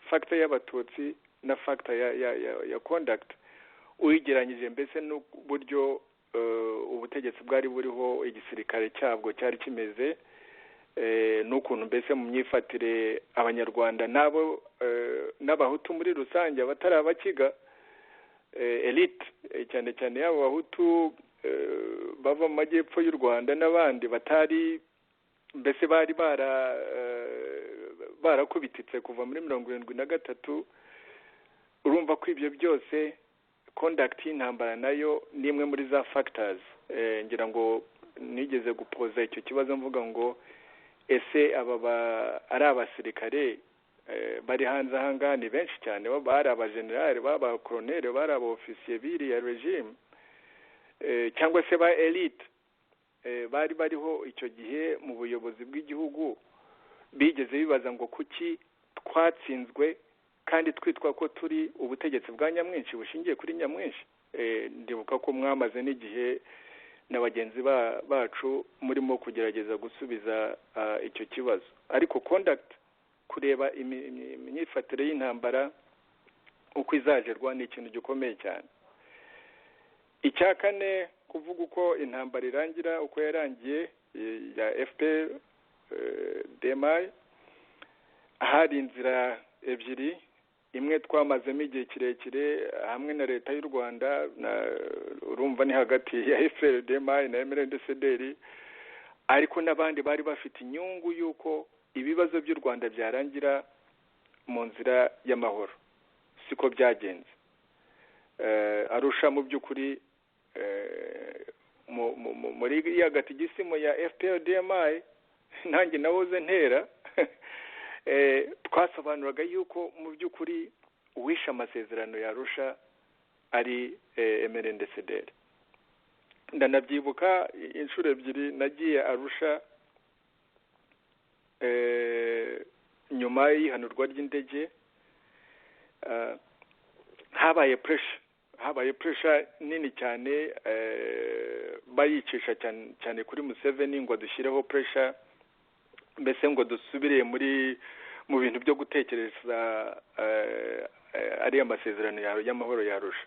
factor y'Abatutsi na factor ya conduct, uyigeranyije mbese n'uburyo ubutegetsi bwari buriho, igisirikare cyabwo cyari kimeze, n'ukuntu mbese mu myifatire Abanyarwanda nabo n'Abahutu muri rusange, abatari Abakiga, elite, cyane cyane y'abo Bahutu bava mu majyepfo y'u Rwanda n'abandi batari mbese bari barakubititse kuva muri 73. Urumva ko ibyo byose, conduct y'intambara nayo ni imwe muri za factors. Ngira ngo nigeze gupoza icyo kibazo mvuga ngo: ese aba ari abasirikare bari hanze aha ngaha ni benshi cyane, bari abajenerali, baba abakoroneri, bari aba ofisiye b'iriya regime, cyangwa se ba elite bari bariho icyo gihe mu buyobozi bw'igihugu, bigeze bibaza ngo kuki twatsinzwe kandi twitwa ko turi ubutegetsi bwa nyamwinshi, bushingiye kuri nyamwinshi? Ndibuka ko mwamaze n'igihe Na bagenzi bacu murimo kugerageza gusubiza icyo kibazo. Ariko conduct, kureba imyifatire y'intambara uko izajerwa, ni ikintu gikomeye cyane. Icya kane, kuvuga uko intambara irangira, uko yarangiye ya FPR DMI, hari inzira ebyiri. Imwe twamazemo igihe kirekire hamwe na Leta y'u Rwanda, urumva ni hagati ya FPR DMI na MRND CDR, ariko n'abandi bari bafite inyungu y'uko ibibazo by'u Rwanda byarangira mu nzira y'amahoro. Siko byagenze. Arusha mu by'ukuri, muri ya gatigisimu ya FPR DMI nanjye nahoze ntera, twasobanuraga yuko mu by'ukuri uwishe amasezerano yarusha ari MRND CDR. Ndanabyibuka inshuro ebyiri nagiye Arusha nyuma y'ihanurwa ry'indege. Habaye pressure nini cyane, bayicisha cyane cyane kuri Museveni ngo dushyireho pressure, mbese ngo dusubire mu bintu byo gutekereza ariya masezerano y'amahoro yarusha.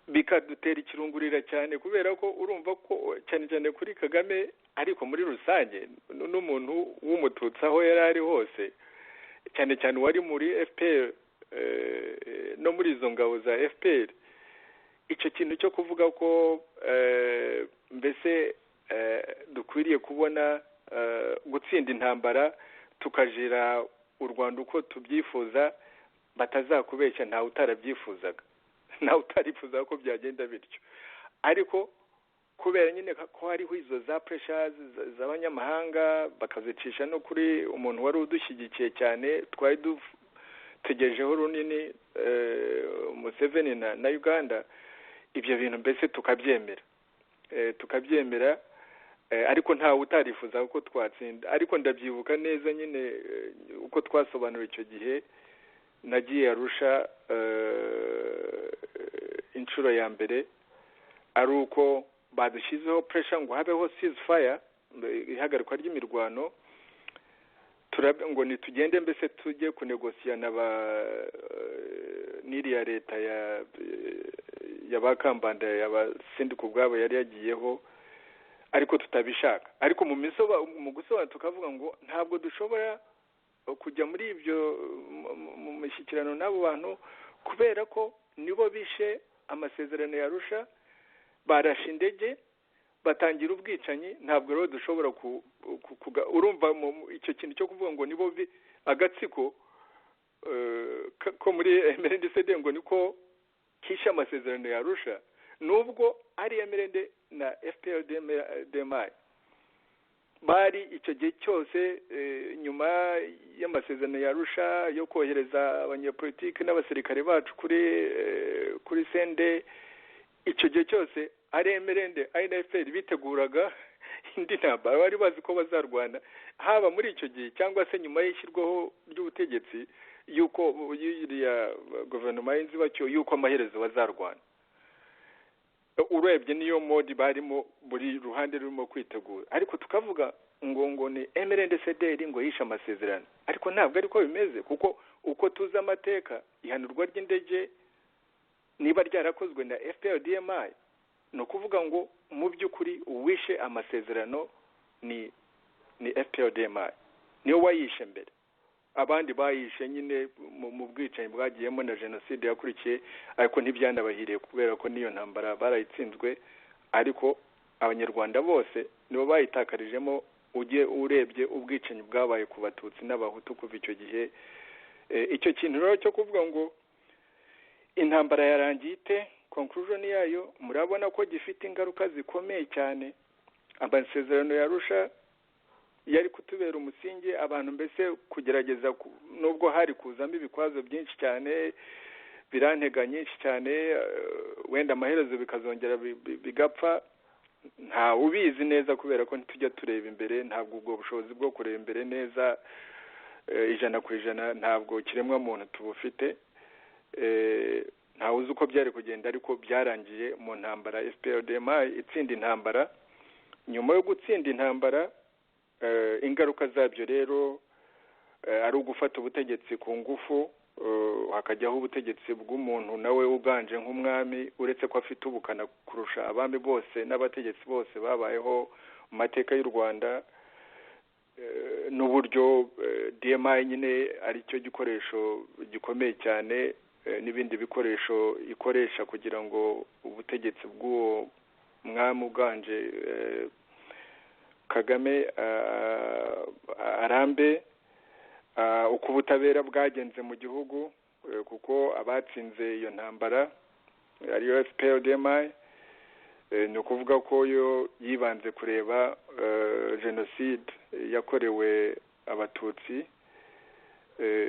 Bikadutera ikirungurira cyane, kubera ko urumva ko cyane cyane kuri Kagame, ariko muri rusange n'umuntu w'Umututsi aho yari ari hose, cyane cyane uwari muri FPR no muri izo ngabo za FPR, icyo kintu cyo kuvuga ko mbese dukwiriye kubona gutsinda intambara, tukajira u Rwanda uko tubyifuza, batazakubeshya, ntawe utarabyifuzaga, ntawe utarifuzaga ko byagenda bityo. Ariko kubera nyine ko hariho izo za pressures z'abanyamahanga, bakazicisha no kuri umuntu wari udushyigikiye cyane, twari dutegerejeho runini, Museveni na Uganda, ibyo bintu mbese tukabyemera. Ariko ntawe utarifuza ko twatsinda. Ariko ndabyibuka neza nyine uko twasobanura icyo gihe nagiye Arusha inshuro ya mbere, ari uko badushyizeho pressure ngo habeho ceasefire, ihagarikwa ry'imirwano, ngo nitugende mbese tujye kunegosiya na ba n'iriya leta ya ba Kambanda, ya ba Sindikubwabo yari yagiyeho, ariko tutabishaka. Ariko mu gusobanura tukavuga ngo ntabwo dushobora kujya muri ibyo mu mishyikirano n'abo bantu, kubera ko nibo bishe amasezerano yarusha, barashe indege, batangira ubwicanyi. Ntabwo rero dushobora urumva icyo kintu cyo kuvuga ngo nibo agatsiko ko muri MRND ngo niko kishe amasezerano yarusha, nubwo ari MRND na FPR DMI bari icyo gihe cyose nyuma y'amasezerano yarusha yo kohereza abanyepolitiki n'abasirikare bacu kuri CND. Icyo gihe cyose ari MRND, ari na FPR biteguraga indi ntambara, bari bazi ko bazarwana, haba muri icyo gihe cyangwa se nyuma y'ishyirwaho ry'ubutegetsi y'uko y'iriya guverinoma y'inzibacyuho, y'uko amaherezo bazarwana. Urebye niyo mode barimo, buri ruhande rurimo kwitegura. Ariko tukavuga ngo ni MRND CDR ngo yishe amasezerano, ariko ntabwo ariko bimeze, kuko uko tuzi amateka, ihanurwa ry'indege niba ryarakozwe na FPR DMI, ni ukuvuga ngo mu by'ukuri uwishe amasezerano ni FPR DMI, niyo wayishe mbere. Abandi bayishe nyine mu bwicanyi bwagiyemo na jenoside yakurikiye, ariko ntibyanabahiriye kubera ko n'iyo ntambara barayitsinzwe. Ariko Abanyarwanda bose nibo bayitakarijemo, ugiye urebye ubwicanyi bwabaye ku Batutsi n'Abahutu kuva icyo gihe. Icyo kintu rero cyo kuvuga ngo intambara yarangiye ite, conclusion yayo, murabona ko gifite ingaruka zikomeye cyane. Amasezerano yarusha yari kutubera umusingi, abantu mbese kugerageza, nubwo hari kuzamo ibikwazo byinshi cyane, birantega nyinshi cyane, wenda amaherezo bikazongera bigapfa, ntawe ubizi neza, kubera ko ntitujya tureba imbere. Ntabwo ubwo bushobozi bwo kureba imbere neza 100% ntabwo kiremwa muntu tubufite. Ntawe uzi uko byari kugenda, ariko byarangiye mu ntambara, FPR-DMI itsinda intambara. Nyuma yo gutsinda intambara, ingaruka zabyo rero ari ugufata ubutegetsi ku ngufu, hakajyaho ubutegetsi bw'umuntu nawe uganje nk'umwami, uretse ko afite ubukana kurusha abami bose n'abategetsi bose babayeho mu mateka y'u Rwanda, n'uburyo DMI nyine ari cyo gikoresho gikomeye cyane, n'ibindi bikoresho ikoresha kugira ngo ubutegetsi bw'uwo mwami uganje Kagame arambe. Uko ubutabera bwagenze mu gihugu, kuko abatsinze iyo ntambara ariyo FPR-DMI, ni ukuvuga ko yo yibanze kureba jenoside yakorewe Abatutsi.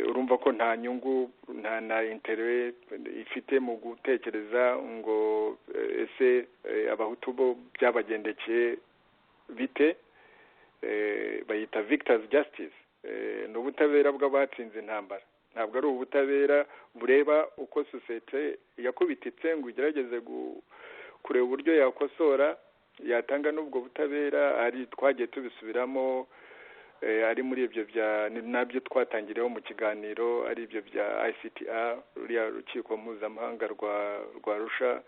Urumva ko nta nyungu, nta na intérêt ifite mu gutekereza ngo ese Abahutu bo byabagendekeye bite. Bayita victor's justice, ni ubutabera bw'abatsinze intambara, ntabwo ari ubutabera bureba uko sosiyete yakubititse ngo igerageze kureba uburyo yakosora, yatanga n'ubwo butabera. Ari twagiye tubisubiramo, ari muri ibyo bya nabyo twatangiriyeho mu kiganiro, ari ibyo bya ICTR, ruriya rukiko mpuzamahanga rwa Arusha,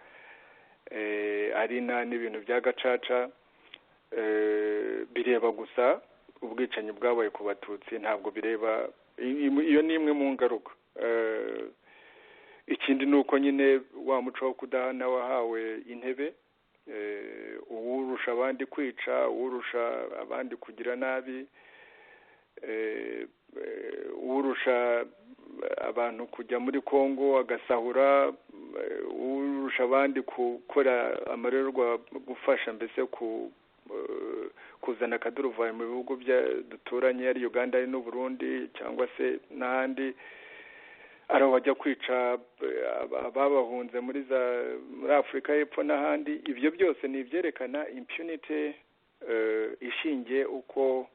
ari n'ibintu bya Gacaca, bireba gusa ubwicanyi bwabaye ku Batutsi, ntabwo bireba. Iyo ni imwe mu ngaruka. Ikindi ni uko nyine wa muco wo kudahana wahawe intebe, uwurusha abandi kwica, uwurusha abandi kugira nabi, uwurusha abantu kujya muri Kongo agasahura, uwurusha abandi gukora amarorerwa, gufasha mbese ku kuzana akaduruvayo mu bihugu duturanye, ari Uganda, ari n'u Burundi cyangwa se n'ahandi, ari aho bajya kwica ababahunze muri Afurika y'Epfo n'ahandi. Ibyo byose ni ibyerekana impunity ishingiye uko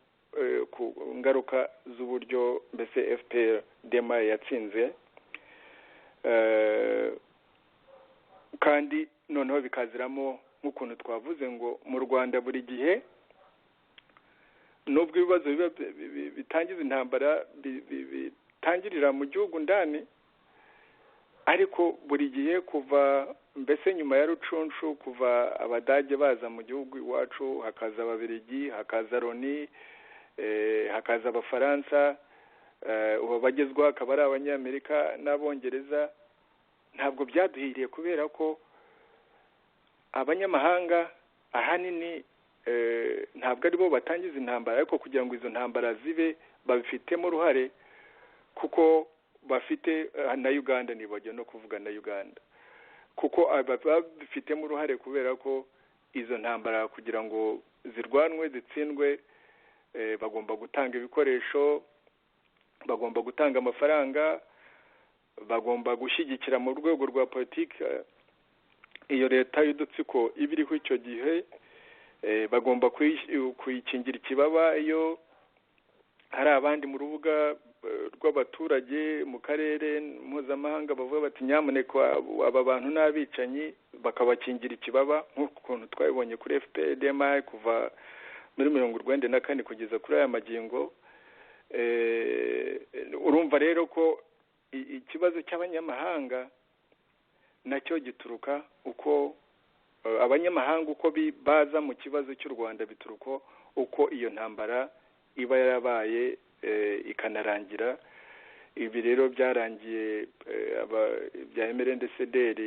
ku ngaruka z'uburyo mbese FPR DMI yatsinze. Kandi noneho bikaziramo nk'ukuntu twavuze ngo mu Rwanda buri gihe, nubwo ibibazo biba bitangiza intambara bitangirira mu gihugu ndani, ariko buri gihe kuva mbese nyuma ya Rucunshu, kuva Abadage baza mu gihugu iwacu, hakaza Ababirigi, hakaza Loni, hakaza Abafaransa, ubu bagezweho akaba ari Abanyamerika n'Abongereza, ntabwo byaduhiriye, kubera ko abanyamahanga ahanini ntabwo ari bo batangiza intambara, ariko kugira ngo izo ntambara zibe babifitemo uruhare, kuko bafite na Uganda, nibagiwe no kuvuga na Uganda, kuko babifitemo uruhare, kubera ko izo ntambara kugira ngo zirwanwe zitsindwe, bagomba gutanga ibikoresho, bagomba gutanga amafaranga, bagomba gushyigikira mu rwego rwa politiki iyo leta y'udutsiko iba iriho icyo gihe, bagomba kuyikingira ikibaba iyo hari abandi mu rubuga rw'abaturage mu karere mpuzamahanga bavuga bati: "Nyamuneka, aba bantu ni abicanyi", bakabakingira ikibaba, nk'ukuntu twabibonye kuri FPR-DMI kuva muri 94 kugeza kuri aya magingo. Urumva rero ko ikibazo cy'abanyamahanga nacyo gituruka uko abanyamahanga uko baza mu kibazo cy'u Rwanda, bituruka uko iyo ntambara iba yarabaye ikanarangira. Ibi rero byarangiye bya MRND CDR,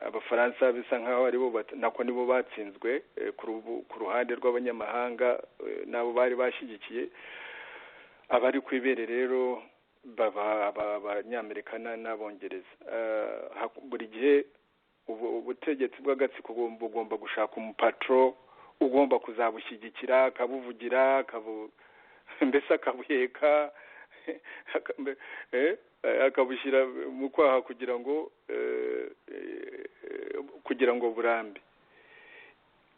Abafaransa bisa nkaho aribo, nako nibo batsinzwe ku ruhande rw'abanyamahanga n'abo bari bashyigikiye. Abari ku ibere rero baba Abanyamerika n'Abongereza. Buri gihe ubutegetsi bw'agatsiko bugomba gushaka umupatro ugomba kuzabushyigikira, akabuvugira, mbese akabuheka, akabushyira mu kwaha kugira ngo burambe.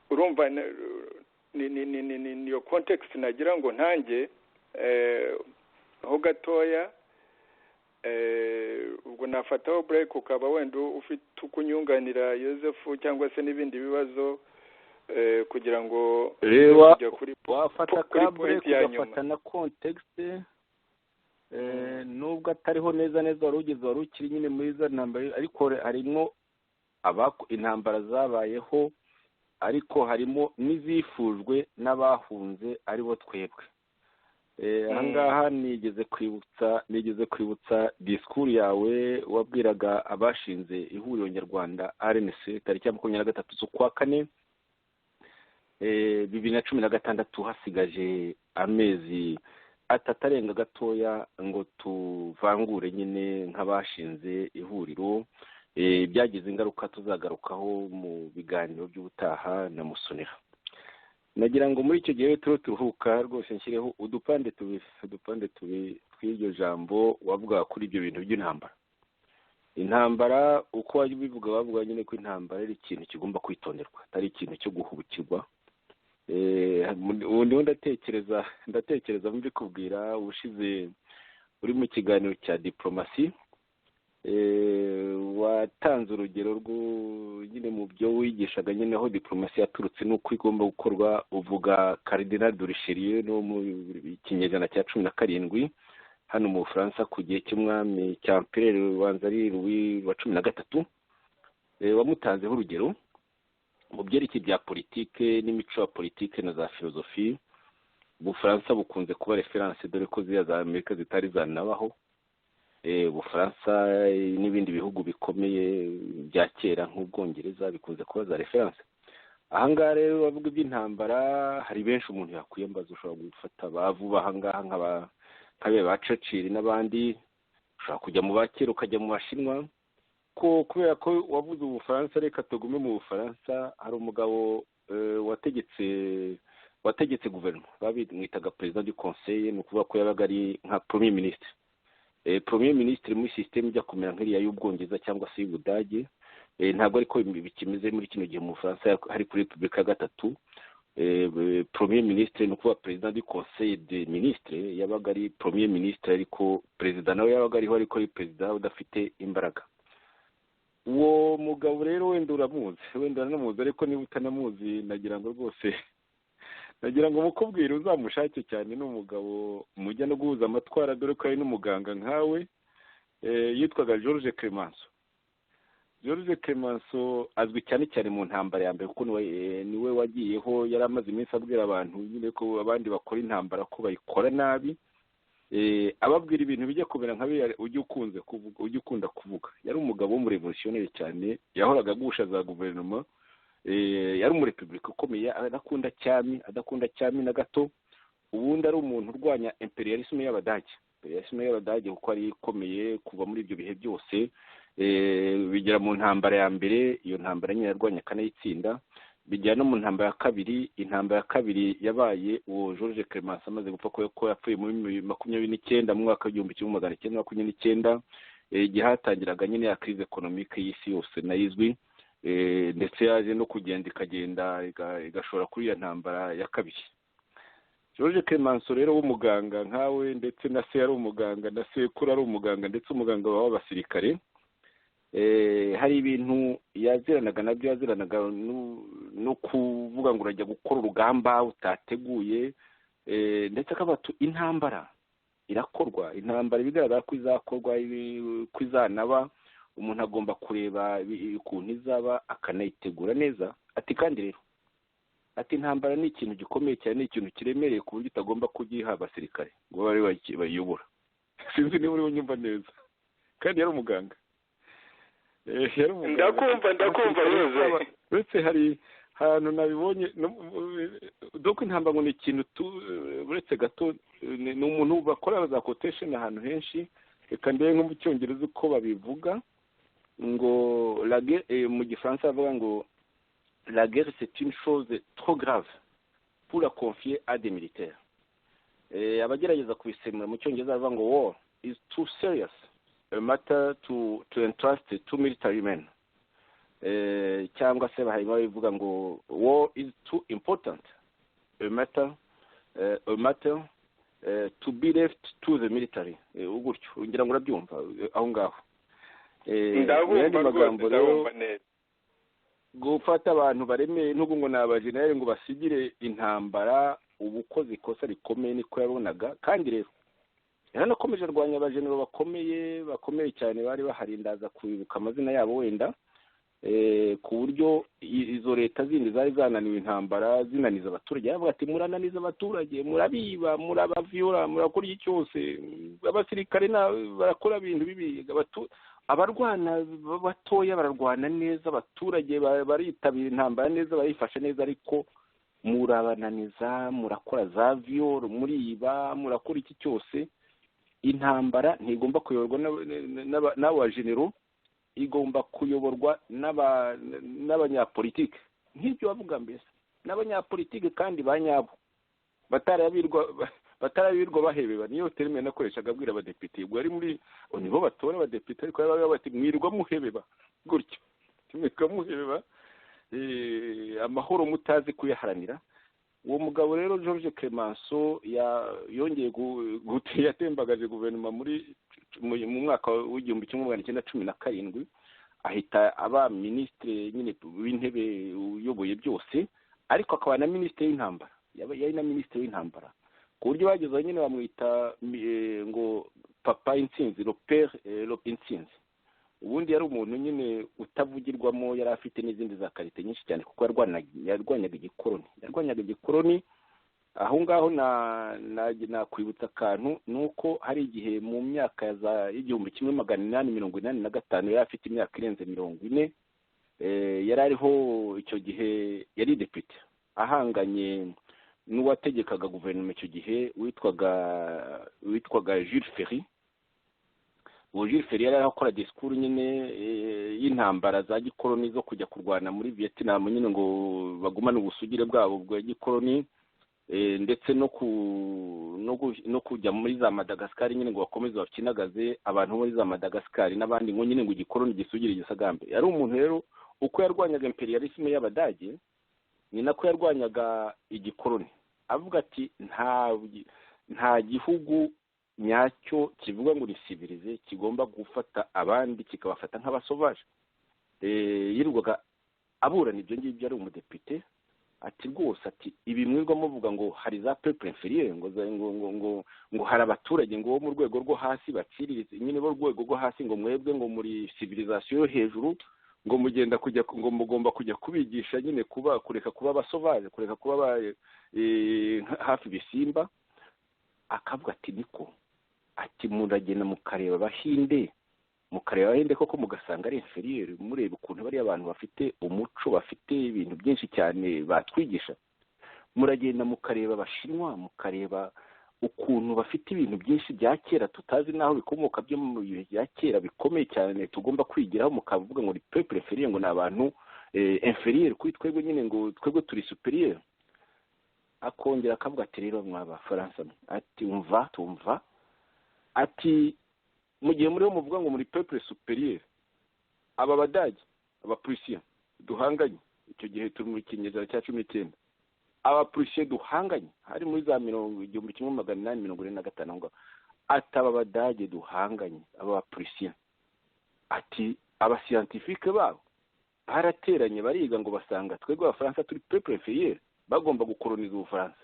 Urumva ni iyo context nagira ngo ntange ho gatoya. Ubwo nafataho break, ukaba wenda ufite ukunyunganira, Yosefu, cyangwa se n'ibindi bibazo, kugira ngo Reba, wafata ka break, ugafata na contexte, nubwo atariho neza neza wari ugeze, wari ukiri nyine muri za ntambara, ariko harimo intambara zabayeho, ariko harimo n'izifujwe n'abahunze, aribo twebwe. Ahangaha nigeze kwibutsa disikuru yawe wabwiraga abashinze Ihuriro Nyarwanda RNC tariki ya 23 z'ukwa kane 2016, hasigaje amezi 3 arenga gatoya ngo tuvangure nyine nk'abashinze ihuriro. Byagize ingaruka tuzagarukaho mu biganiro by'ubutaha na Musonera. Nagira ngo muri icyo gihe turiho turuhuka rwose, nshyireho udupande tubiri tw'iryo jambo wavuga kuri ibyo bintu by'intambara. Intambara, uko wajya ubivuga, bavuga nyine ko intambara ari ikintu kigomba kwitonderwa, atari ikintu cyo guhubukirwa. Ubu ndatekereza mbikubwira ubushize uri mu kiganiro cya diporomasi, watanze urugero nyine mu byo wigishaga nyine, aho diporomasi yaturutse n'uko igomba gukorwa, uvuga Cardinal de Richelieu no mu kinyejana cya 17 hano mu Bufaransa, ku gihe cy'umwami cya empereur ubanza ari Louis wa 13. Wamutanzeho urugero mu byerekeye bya politike n'imico ya politike na za filozofi. Ubufaransa bukunze kuba référence, dore ko ziriya za Amerika zitari zanabaho. Ubufaransa n'ibindi bihugu bikomeye bya kera nk'Ubwongereza bikunze kuba za référence. Ahangaha rero bavuga iby'intambara, hari benshi umuntu yakwiyambaza. Ushobora gufata ba vuba ahangaha nk'abe ba Churchill n'abandi, ushobora kujya mu bakera, ukajya mu Bashinwa. Ko kubera ko wavuze Ubufaransa, reka tugume mu Bufaransa. Hari umugabo wategetse guverinoma, babimwitaga président du conseil, ni ukuvuga ko yabaga ari nka premier ministre. Premier ministre muri système ijya kumera nk'iriya y'Ubwongereza cyangwa se y'Ubudage. Ntabwo ariko bikimeze muri kino gihe mu Bufaransa, hari kuri Repubulika ya gatatu. Premier ministre, ni ukuvuga président du conseil des ministres, yabaga ari premier ministre, ariko perezida nawe yabaga ariho, ariko ari perezida udafite imbaraga. Uwo mugabo rero wenda uramuzi, wenda uranamuzi, ariko niba utanamuzi, nagira ngo rwose nagira ngo mukubwire uzamushake cyane. Ni umugabo mujya no guhuza amatwara, dore ko ari n'umuganga nkawe. Yitwaga Georges Clemenceau. Georges Clemenceau azwi cyane cyane mu ntambara ya mbere, kuko niwe wagiyeho. Yari amaze iminsi abwira abantu nyine ko abandi bakora intambara, ko bayikora nabi, ababwira ibintu bijya kumera nka biriya ujya ukunze kuvuga, ujya ukunda kuvuga. Yari umugabo w'umurevolutionneri cyane, yahoraga agusha za guverinoma. Yari umurepubulika ukomeye, adakunda cyami na gato. Ubundi ari umuntu urwanya impérialisme y'Abadage, impérialisme y'Abadage kuko ari ikomeye kuva muri ibyo bihe byose, bigera mu ntambara ya mbere. Iyo ntambara nyine yarwanya akanayitsinda, bijyana no mu ntambara ya kabiri. Intambara ya kabiri yabaye uwo Georges Clemenceau amaze gupfa, ko yapfuye muri 29, mu mwaka w'1929, igihe hatangiraga nyine ya crise économique y'isi yose nayo izwi, ndetse yaje no kugenda ikagenda igashora kuri iyo ntambara ya kabiri. Georges Clemenceau rero w'umuganga nkawe, ndetse na se yari umuganga, na sekuru ari umuganga, ndetse umuganga w'abasirikare, hari ibintu yaziranaga nabyo. Yaziranaga no kuvuga ngo urajya gukora urugamba utateguye, ndetse akavuga ati intambara irakorwa, intambara ibigaragara ko izakorwa, ko izanaba, umuntu agomba kureba ukuntu izaba akanayitegura neza. Ati kandi rero, ati intambara ni ikintu gikomeye cyane, ni ikintu kiremereye ku buryo utagomba kugiha abasirikare ngo babe bayiyobora. Sinzi niba uriho unyumva neza, kandi yari umuganga. Yari umuganga. Ndakumva, ndakumva rwose. Uretse hari ahantu nabibonye doko intambara ngo ni ikintu, uretse gato, ni umuntu bakora za quotation ahantu henshi. Reka ndebe nko mu Cyongereza uko babivuga, ngo mu Gifaransa bavuga ngo "La guerre, c'est une chose trop grave pour la confier à des militaires." Abagerageza kubisemura mu Cyongereza bavuga ngo "War is too serious a matter to entrust to military men." Cyangwa se harimo ababivuga ngo "War is too important a matter To be left to the military, gutyo ngira ngo urabyumva aho ngaho. Ndabumva rwose, ndabumva neza. Gufata abantu baremeye n'ubwo ngo ni abajenerali ngo basigire intambara, uba ukoze ikosa rikomeye, niko yabonaga. Kandi rero yaranakomeje arwanya abajenero bakomeye, bakomeye cyane bari bahari, ndaza kwibuka amazina yabo wenda, ku buryo izo leta zindi zari zananiwe intambara zinaniza abaturage. Yaravuga ati: "Murananiza abaturage, murabiba, murabaviyora, murakora iki cyose, abasirikare barakora ibintu bibi, abarwana batoya bararwana neza, abaturage baritabira intambara neza, barayifashe neza, ariko murabananiza, murakora za viol, muriba, murakora iki cyose. Intambara ntigomba kuyoborwa n'abajenero, igomba kuyoborwa n'abanyapolitike," nk'ibyo bavuga mbese, n'abanyapolitike kandi ba nyabo, batarabirwa bahebeba. Niyo terme nakoreshaga abwira abadepite ubwo ari muri nibo batora abadepite, ariko baba bati: "Mwirwa muhebeba gutyo, mwirwa muhebeba amahoro mutazi kuyaharanira." Uwo mugabo rero George Clemenceau yongeye yatembagaje guverinoma muri mu mwaka w'1917, ahita aba minisitiri nyine w'intebe uyoboye byose, ariko akaba na minisitiri w'intambara. Yari na minisitiri w'intambara ku buryo bageze nyine bamwita ngo papa intsinzi, le père intsinzi. Ubundi yari umuntu nyine utavugirwamo, yari afite n'izindi za qualité nyinshi cyane, kuko yarwanyaga igikoroni, yarwanyaga igikoroni. Aho ngaho nakwibutsa akantu, ni uko hari igihe mu myaka y'1885, yari afite imyaka irenze 40, yari ariho icyo gihe, yari depite ahanganye n'uwategekaga guverinoma icyo gihe witwaga Jules Ferry. Uwo Jules Ferry yari akora disikuru nyine y'intambara za gikoroni zo kujya kurwana muri Vietnam nyine ngo bagumane ubusugire bwabo bwa gikoroni, ndetse no kujya muri za Madagascar nyine ngo bakomeze bakinagaze abantu muri za Madagascar n'abandi, ngo nyine ngo igikoroni gisugire gisagambe. Yari umuntu rero, uko yarwanyaga impérialisme y'Abadage ni nako yarwanyaga igikoroni, avuga ati: Nta gihugu nyacyo kivuga ngo ni civilisé kigomba gufata abandi kikabafata nk'abasauvages." Yirirwaga aburana ibyo ngibyo ari umudepite, ati: "Rwose," ati, "ibi mwirwa muvuga ngo hari za peuple inférieur, ngo hari abaturage ngo bo mu rwego rwo hasi baciriritse nyine, bo rwego rwo hasi, ngo mwebwe ngo muri civilisation yo hejuru, ngo mugenda kujya ngo mugomba kujya kubigisha nyine kuba kureka kuba abasauvages, kureka kuba hafi ibisimba." Akavuga ati: "Niko," ati, "muragenda mukareba Abahinde, mukareba Abahinde koko mugasanga ari inférieur, mureba ukuntu bariya abantu bafite umuco, bafite ibintu byinshi cyane batwigisha. Muragenda mukareba Abashinwa, mukareba ukuntu bafite ibintu byinshi bya kera tutazi n'aho bikomoka, byo mu bihe bya kera bikomeye cyane tugomba kwigiraho, mukavuga ngo ni peuple inférieur, ngo ni abantu inférieur kuri twebwe nyine, ngo twebwe turi supérieur." Akongera akavuga ati: "Rero mwa Bafaransa," ati, "umva, tumva," ati, "mu gihe muriho muvuga ngo muri peuple supérieur, aba Badage, Abaprussiens duhanganye," icyo gihe turi mu kinyejana cya 19, "Abaprussiens duhanganye," hari muri za mirongo 1845 aho ngaho, ati: "Aba Badage duhanganye, aba Baprussiens," ati, "abascientifiques babo barateranye bariga ngo basanga twebwe Abafaransa turi peuple inférieur, bagomba gukoroniza Ubufaransa."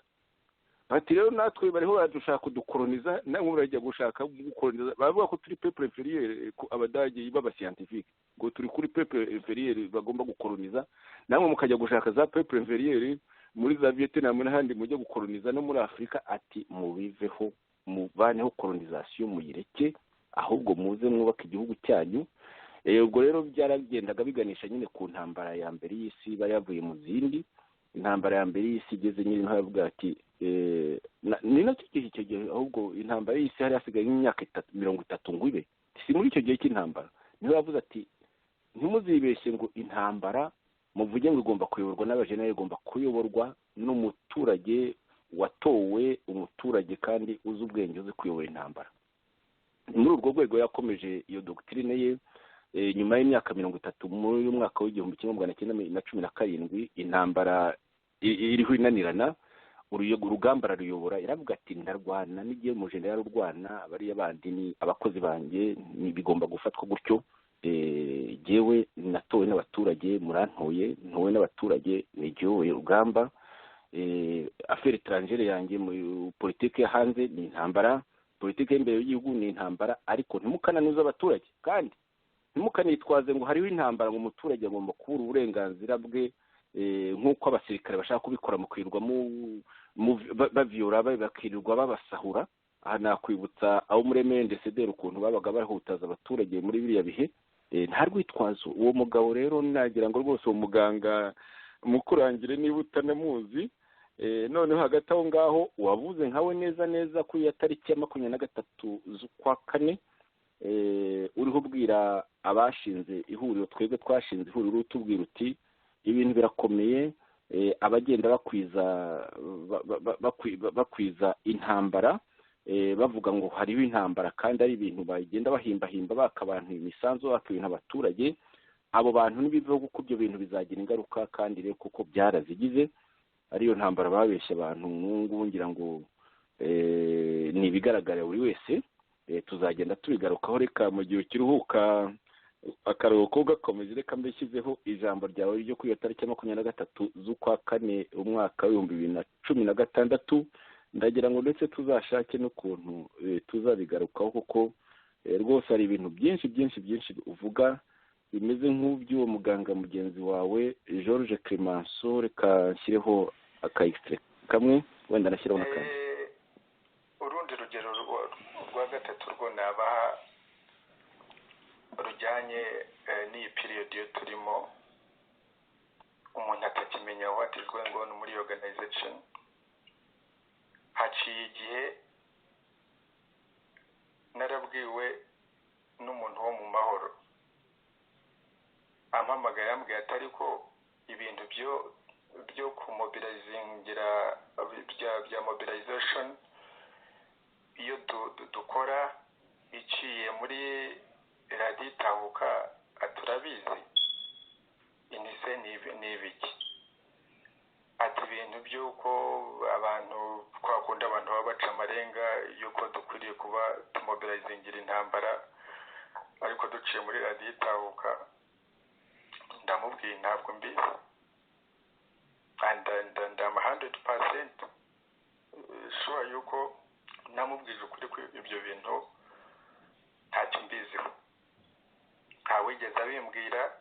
Bati: "Rero natwe bariho baradushaka kudukoroniza, namwe murajya gushaka gukoroniza, baravuga ko turi peuple inférieur, Abadage b'abascientifiques ngo turi kuri peuple inférieur bagomba gukoroniza, namwe mukajya gushaka za peuple inférieur muri za Vietnam n'ahandi mujya gukoroniza no muri Afurika." Ati: "Mubiveho, muvaneho colonisation, muyireke, ahubwo muze mwubake igihugu cyanyu." Ubwo rero byaragendaga biganisha nyine ku ntambara ya mbere y'isi, bari yavuye mu zindi. Intambara ya mbere y'isi igeze nyine nkavuga ati ni nacyo gihe, icyo gihe ahubwo intambara y'isi hari hasigaye nk'imyaka 30, 30 ngo ibe. Si muri icyo gihe cy'intambara niho yavuze ati: "Ntimuzibeshye ngo intambara muvuge ngo igomba kuyoborwa n'abajenali, igomba kuyoborwa n'umuturage watowe, umuturage kandi uzi ubwenge, uzi kuyobora intambara." Ni muri urwo rwego yakomeje iyo doctrine ye. Nyuma y'imyaka 30, muri uyu mwaka w'1917, intambara iriho inanirana. Urugamba araruyobora, yaravuga ati ndarwana n'igihe umujenerali urwana, bariya bandi ni abakozi banjye, bigomba gufatwa gutyo. Jyewe natowe n'abaturage, murantoye, ntowe n'abaturage, nigiyoboye urugamba. Affaires étrangères yanjye, mu politiki yo hanze ni intambara, politiki y'imbere y'igihugu ni intambara, ariko ntimukananuze abaturage, kandi ntimukanitwaze ngo hariho intambara ngo umuturage agomba kubura uburenganzira bwe nk'uko abasirikare bashaka kubikora mu kwirwa baviyora, bakirirwa babasahura. Aha nakwibutsa abo muri MNDCD ukuntu babaga bahutaza abaturage muri biriya bihe. Nta rwitwazo. Uwo mugabo rero nagira ngo rwose uwo muganga mukurangire niba utanamuzi. Noneho hagati aho ngaho wavuze nkawe neza neza ko iya tariki ya 23 z'ukwa kane uriho ubwira abashinze ihuriro, twebwe twashinze ihuriro, utubwira uti ibintu birakomeye, abagenda bakwiza intambara, bavuga ngo hariho intambara kandi ari ibintu bagenda bahimbahimba, baka abantu imisanzu, baka ibintu abaturage. Abo bantu n'ibivuga kuko ibyo bintu bizagira ingaruka, kandi rero kuko byarazigize, ariyo ntambara babeshya abantu n'ubu ngira ngo ni ibigaragara buri wese. Tuzagenda tubigarukaho. Reka mu gihe ukiruhuka akaruhuko gakomeje, reka mbishyizeho ijambo ryawe ryo kuri iyo tariki ya 23 z'ukwa kane umwaka 2016. Ndagira ngo ndetse tuzashake n'ukuntu tuzabigarukaho, kuko rwose hari ibintu byinshi byinshi byinshi uvuga bimeze nk'uby'uwo muganga mugenzi wawe Georges Clemenceau. Reka nshyireho aka extrait kamwe, wenda nashyiraho n'akandi. Urundi rugero rwa gatatu rwo nabaha rujyanye n'iyi period yo turimo, umuntu atakimenya what is going on muri organization. Haciye igihe narabwiwe n'umuntu wo mu mahoro, ampamagaye yambwiye ati ariko ibintu byo kumobilizingira bya mobilization iyo dukora iciye muri radiyo Itahuka turabizi, inise ni ibiki? Ati ibintu by'uko abantu twakunda, abantu baba baca amarenga y'uko dukwiriye kuba tumobilizingira intambara ariko duciye muri radiyo Itahuka. Ndamubwiye ntabwo mbizi, and I'm 100% sure yuko namubwije ukuri ko ibyo bintu ntacyo mbiziho, ntawigeze abimbwira.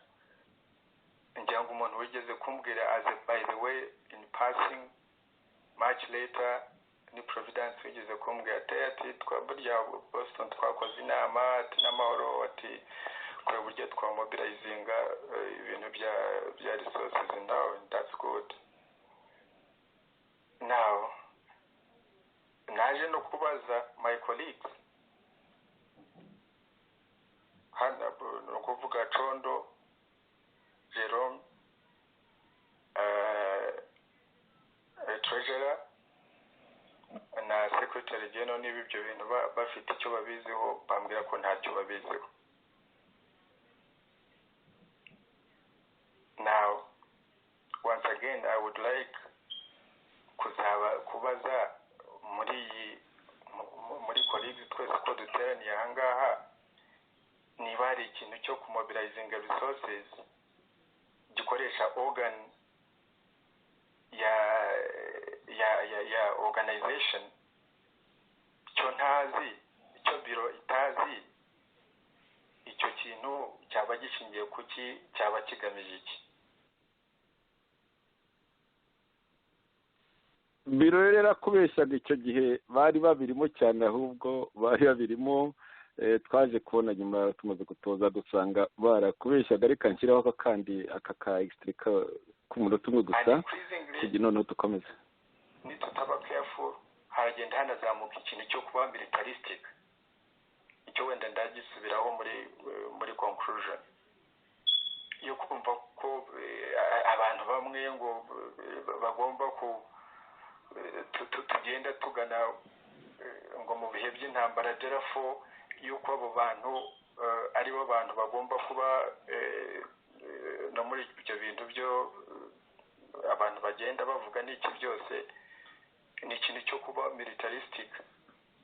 Ngira ngo umuntu wigeze kumbwira as a by the way in passing much later ni Providence wigeze kumbwira ati burya Boston twakoze inama, ati n'amahoro, ati kureba uburyo twamobilizinga ibintu bya resources. Now that's good. Now naje no kubaza my colleagues hano, ni ukuvuga Condo Jerome, treasurer na secretary general, niba ibyo bintu bafite icyo babiziho, bambwira ko ntacyo babiziho. Now once again I would like kuzaba kubaza muri iyi muri colleagues twese ko duteraniye aha ngaha, niba hari ikintu cyo kumobilizinga resources gikoresha organ ya organization icyo ntazi, icyo biro itazi, icyo kintu cyaba gishingiye kuki, cyaba kigamije iki? Biro rero yarakubeshyaga icyo gihe, bari babirimo cyane, ahubwo bari babirimo. Twaje kubona nyuma tumaze gutoza dusanga barakubeshyaga. Reka nshyiraho aka kandi aka ka extrait k'umunota umwe gusa, kugira noneho dukomeze. Nitutaba careful haragenda hanazamuka ikintu cyo kuba militaristic, icyo wenda ndagisubiraho muri conclusion, yo kumva ko abantu bamwe ngo bagomba ku tugenda tugana ngo mu bihe by'intambara, therefore yuko abo bantu aribo bantu bagomba kuba no muri ibyo bintu byo abantu bagenda bavuga n'iki byose. Ni ikintu cyo kuba militaristic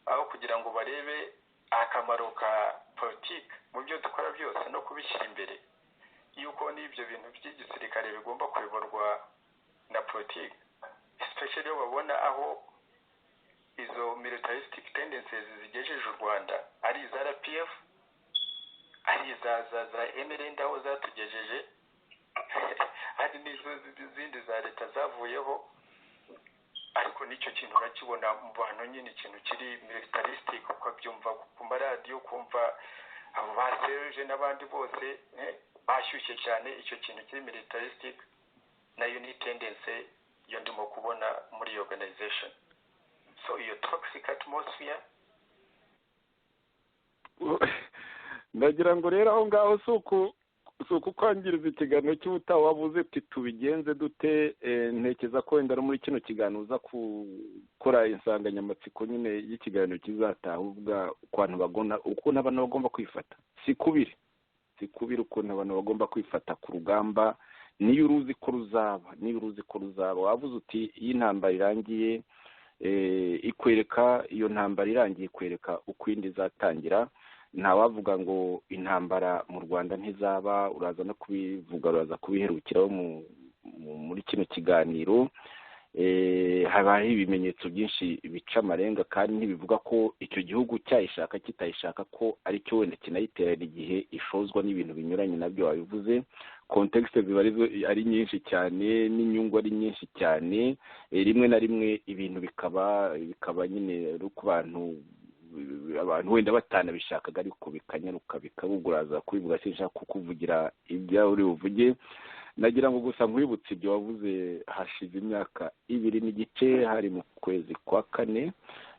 aho kugira ngo barebe akamaro ka politiki mu byo dukora byose no kubishyira imbere, yuko n'ibyo bintu by'igisirikare bigomba kuyoborwa na politiki, especially iyo babona aho izo militaristic tendencies zigejeje u Rwanda, ari iza RPF, ari iza za MRND aho zatugejeje, hari n'izo zindi za leta zavuyeho. Ariko n'icyo kintu urakibona mu bantu nyine, ikintu kiri militaristic, ukabyumva ku maradiyo, ukumva abo ba Serge n'abandi bose bashyushye cyane. Icyo kintu kiri militaristic nayo ni tendency yo ndimo kubona muri iyo organization, so iyo toxic atmosphere. Ndagira ngo rero aho ngaho si uku kwangiriza ikiganiro cy'ubutaha. Wavuze uti tubigenze dute? Ntekereza ko wenda no muri kino kiganiro uza gukora insanganyamatsiko nyine y'ikiganiro kizataha, uvuga ukuntu bagona, ukuntu abantu bagomba kwifata. Si kubiri ukuntu abantu bagomba kwifata ku rugamba niyo uruzi ko ruzaba, niyo uruzi ko ruzaba. Wavuze uti iyo intambara irangiye ikwereka, iyo ntambara irangiye ikwereka uko indi izatangira. Ntawavuga ngo intambara mu Rwanda ntizaba. Uraza no kubivuga, uraza kubiherukiraho muri kino kiganiro. Habaho ibimenyetso byinshi bica amarenga, kandi ntibivuga ko icyo gihugu cyayishaka kitayishaka ko aricyo wenda kinayiterana igihe ishozwa n'ibintu binyuranye. Nabyo wabivuze, contexte ziba ari nyinshi cyane n'inyungu ari nyinshi cyane. Rimwe na rimwe ibintu bikaba nyine ari ku bantu, abantu wenda batanabishakaga, ariko bikanyaruka bikabuguraza. Kubivuga sinshaka kukuvugira ibyo uri buvuge. Nagira ngo gusa nkwibutse ibyo wavuze hashize imyaka 2 n'igice, hari mu kwezi kwa kane.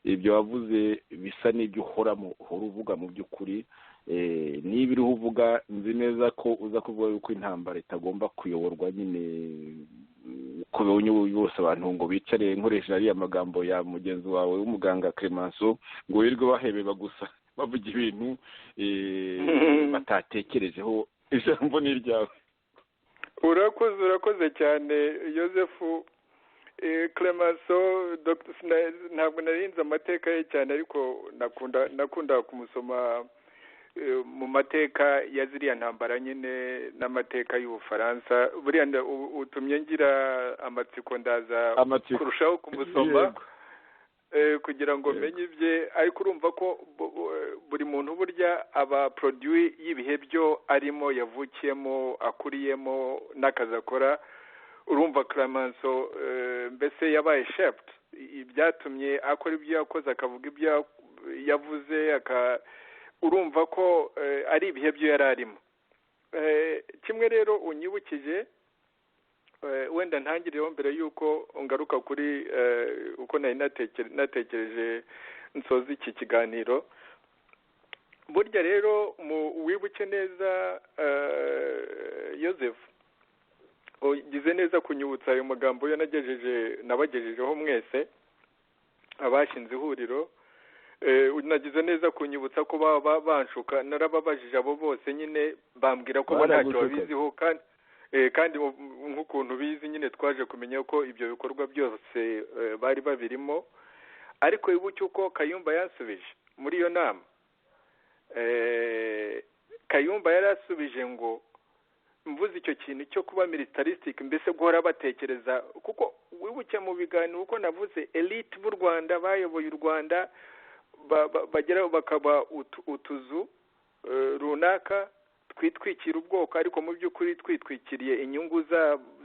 Ibyo wavuze bisa n'ibyo uhoramo, uhora uvuga. Mu by'ukuri niba uriho uvuga, nzi neza ko uza kuvuga yuko intambara itagomba kuyoborwa nyine uko bibonye bose, abantu ngo bicare, nkoresheje ariya magambo ya mugenzi wawe w'umuganga Clemenceau, ngo wirirwe bahebeba gusa bavuga ibintu batatekerejeho. Ijambo ni iryawe. Urakoze, urakoze cyane, Yosefu. Clemenceau, ntabwo narinze amateka ye cyane, ariko nakunda kumusoma mu mateka ya ziriya ntambara nyine n'amateka y'Ubufaransa. Buriya utumye ngira amatsiko, ndaza kurushaho kumusoma kugira ngo menye ibye. Ariko urumva ko buri muntu burya aba produit y'ibihe byo arimo, yavukiyemo, akuriyemo n'akazi akora. Urumva Clemenceau mbese yabaye shaped, ibyatumye akora ibyo yakoze, akavuga ibyo yavuze, urumva ko ari ibihe byo yari arimo. Kimwe rero unyibukije, wenda ntangirireho mbere y'uko ngaruka kuri uko nari natekereje nsoza iki kiganiro. Burya rero mu wibuke neza, Joseph, ugize neza kunyibutsa ayo magambo yo nagejeje, nabagejejeho mwese abashinze ihuriro. Nagize neza kunyibutsa ko baba banshuka. Narababajije abo bose nyine, bambwira ko bo ntacyo babiziho, kandi nk'ukuntu bizi nyine twaje kumenya ko ibyo bikorwa byose bari babirimo. Ariko wibuke uko Kayumba yansubije muri iyo nama. Kayumba yarasubije ngo mvuze icyo kintu cyo kuba militaristic, mbese guhora batekereza, kuko wibuke mu biganiro uko navuze elite b'u Rwanda bayoboye u Rwanda bageraho bakaba utuzu runaka twitwikira ubwoko, ariko mu by'ukuri twitwikiriye inyungu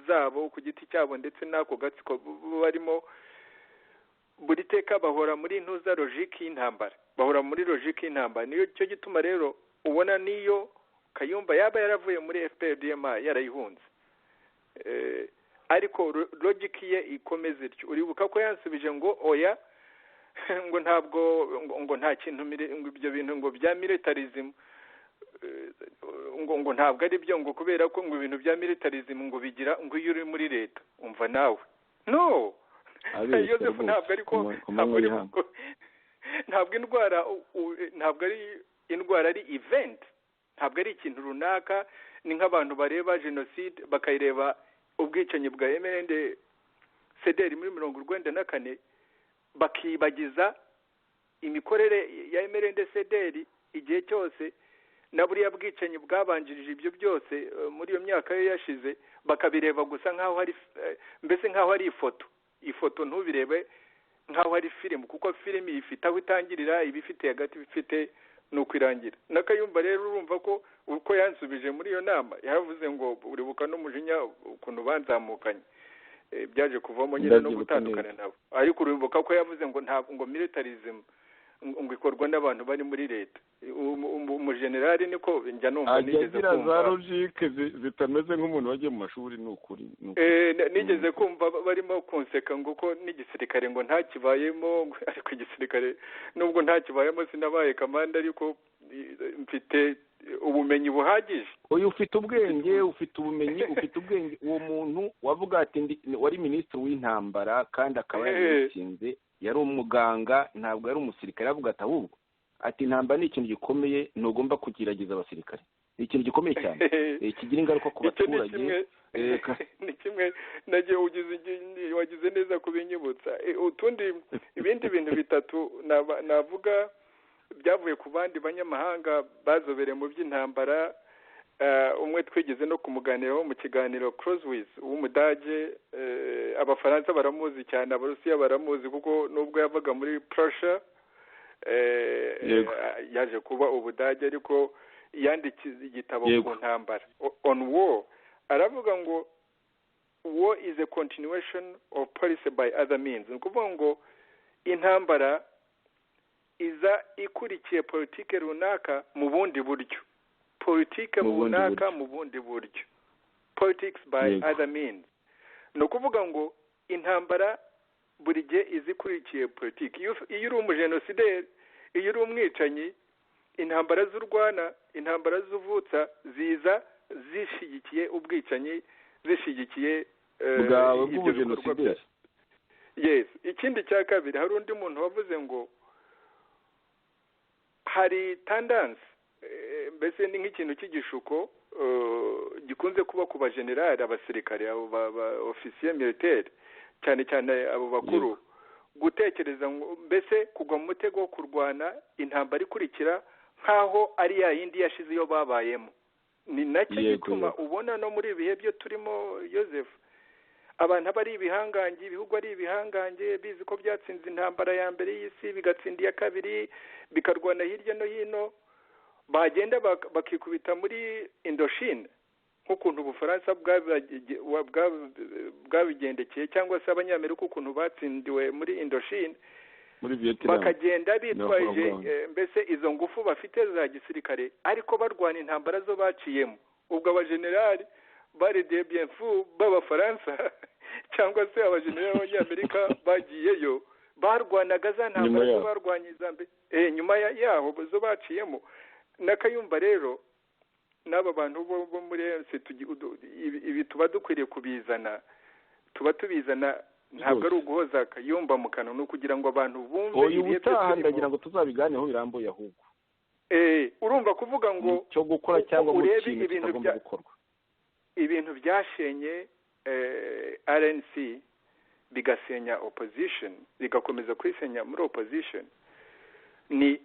zabo ku giti cyabo ndetse n'ako gatsiko barimo. Buri teka bahora muri ntuza logique y'intambara, bahora muri logique y'intambara. Niyo cyo gituma rero ubona niyo Kayumba yaba yaravuye muri FPR yarayihunze, ariko logique ye ikomeza ityo. Uribuka ko yansubije ngo oya, ngo ntabwo, ngo nta kintu, ngo ibyo bintu ngo bya militarism ngo ntabwo ari byo, ngo kubera ko ngo ibintu bya militarism ngo bigira ngo iyo uri muri leta. Umva nawe, no Yosefu, ntabwo ariko ntabwo indwara, ntabwo ari indwara, ari event, ntabwo ari ikintu runaka. Ni nk'abantu bareba jenoside, bakayireba ubwicanyi bwa MRND CDR muri 94. Bakibagiza imikorere ya MRND-CDR igihe cyose, na buriya bwicanyi bwabanjirije ibyo byose muri iyo myaka yo yashize, bakabireba gusa nk'aho hari mbese nk'aho ari ifoto, ntubirebe nk'aho ari filime, kuko filime ifite aho itangirira, iba ifite hagati, ifite nuko irangira. Nakayumba rero urumva ko uko yansubije muri iyo nama, yaravuze ngo uribuka n'umujinya ukuntu banzamukanye, byaje kuvamo nyine no gutandukana nabo. Ariko uribuka ko yavuze ngo ntabwo ngo militarism ngo ikorwa n'abantu bari muri leta. Umujenerali niko njya numva nigeze kumva za logique zitameze nk'umuntu wagiye mu mashuri, ni ukuri. Nigeze kumva barimo kunseka ngo ko n'igisirikare ngo ntakibayemo, ariko igisirikare nubwo ntakibayemo sinabaye kamanda, ariko mfite ubumenyi buhagije. Uyu ufite ubwenge, ufite ubumenyi, ufite ubwenge. Uwo muntu wavuga ati wari minisitiri w'intambara kandi akaba yaritsinze, yari umuganga, ntabwo yari umusirikare. Avuga ati ahubwo ati intambara ni ikintu gikomeye, ntugomba kugerageza abasirikare, ni ikintu gikomeye cyane kigira ingaruka ku baturage. Ni kimwe nagiye wagize neza kubinyibutsa. Utundi ibindi bintu bitatu navuga byavuye ku bandi banyamahanga bazobereye mu by'intambara. Umwe twigeze no kumuganiraho mu kiganiro, Clausewitz w'Umudage. Abafaransa baramuzi cyane, Abarusiya baramuzi, kuko nubwo yavaga muri Prussia yaje kuba Ubudage, ariko yandikiye igitabo ku ntambara, On War. Aravuga ngo "War is a continuation of policy by other means." Ni ukuvuga ngo intambara iza ikurikiye politike runaka mu bundi buryo, politike runaka mu bundi buryo, politics by other means. Ni ukuvuga ngo intambara buri gihe iza ikurikiye politiki. Iyo uri umujenosideri, iyo uri umwicanyi, intambara z'urwana, intambara z'uvutsa ziza zishyigikiye ubwicanyi, zishyigikiye bwawe bw'ubujenosideri. Yes. Ikindi cya kabiri, hari undi muntu wavuze ngo hari tendance, mbese ni nk'ikintu cy'igishuko gikunze kuba ku bajenerali, abasirikare, abo ba officier militaire, cyane cyane abo bakuru, gutekereza ngo mbese kugwa mu mutego wo kurwana intambara ikurikira nk'aho ari ya yindi yashize iyo babayemo. Ni nacyo gituma ubona no muri ibihe byo turimo, Joseph, abantu aba ari ibihangange, ibihugu ari ibihangange, bizi ko byatsinze intambara ya mbere y'isi, bigatsinda iya kabiri, bikarwana hirya no hino, bagenda bakikubita muri Indochine, nk'ukuntu Ubufaransa bwabigendekeye, cyangwa se Abanyamerika ukuntu batsindiwe muri Indochine, bakagenda bitwaje mbese izo ngufu bafite za gisirikare, ariko barwana intambara zo baciyemo. Ubwo abajenerali bari de Bienfu b'Abafaransa cyangwa se abajenerali b'Abanyamerika bagiyeyo, barwanaga za ntambara zo barwanye iza mbere, nyuma yaho zo baciyemo. Nakayumba rero n'aba bantu bo muri ibi tuba dukwiriye kubizana, tuba tubizana, ntabwo ari uguhoza Kayumba mu kanwa, ni ukugira ngo abantu bumve. Uyu ubutaha ndagira ngo tuzabiganeho birambuye ahubwo. Urumva kuvuga ngo cyo gukora cyangwa mu kintu kitagomba gukorwa. Ibintu byashenye RNC, bigasenya opposition, bigakomeza kwisenya muri opposition, ni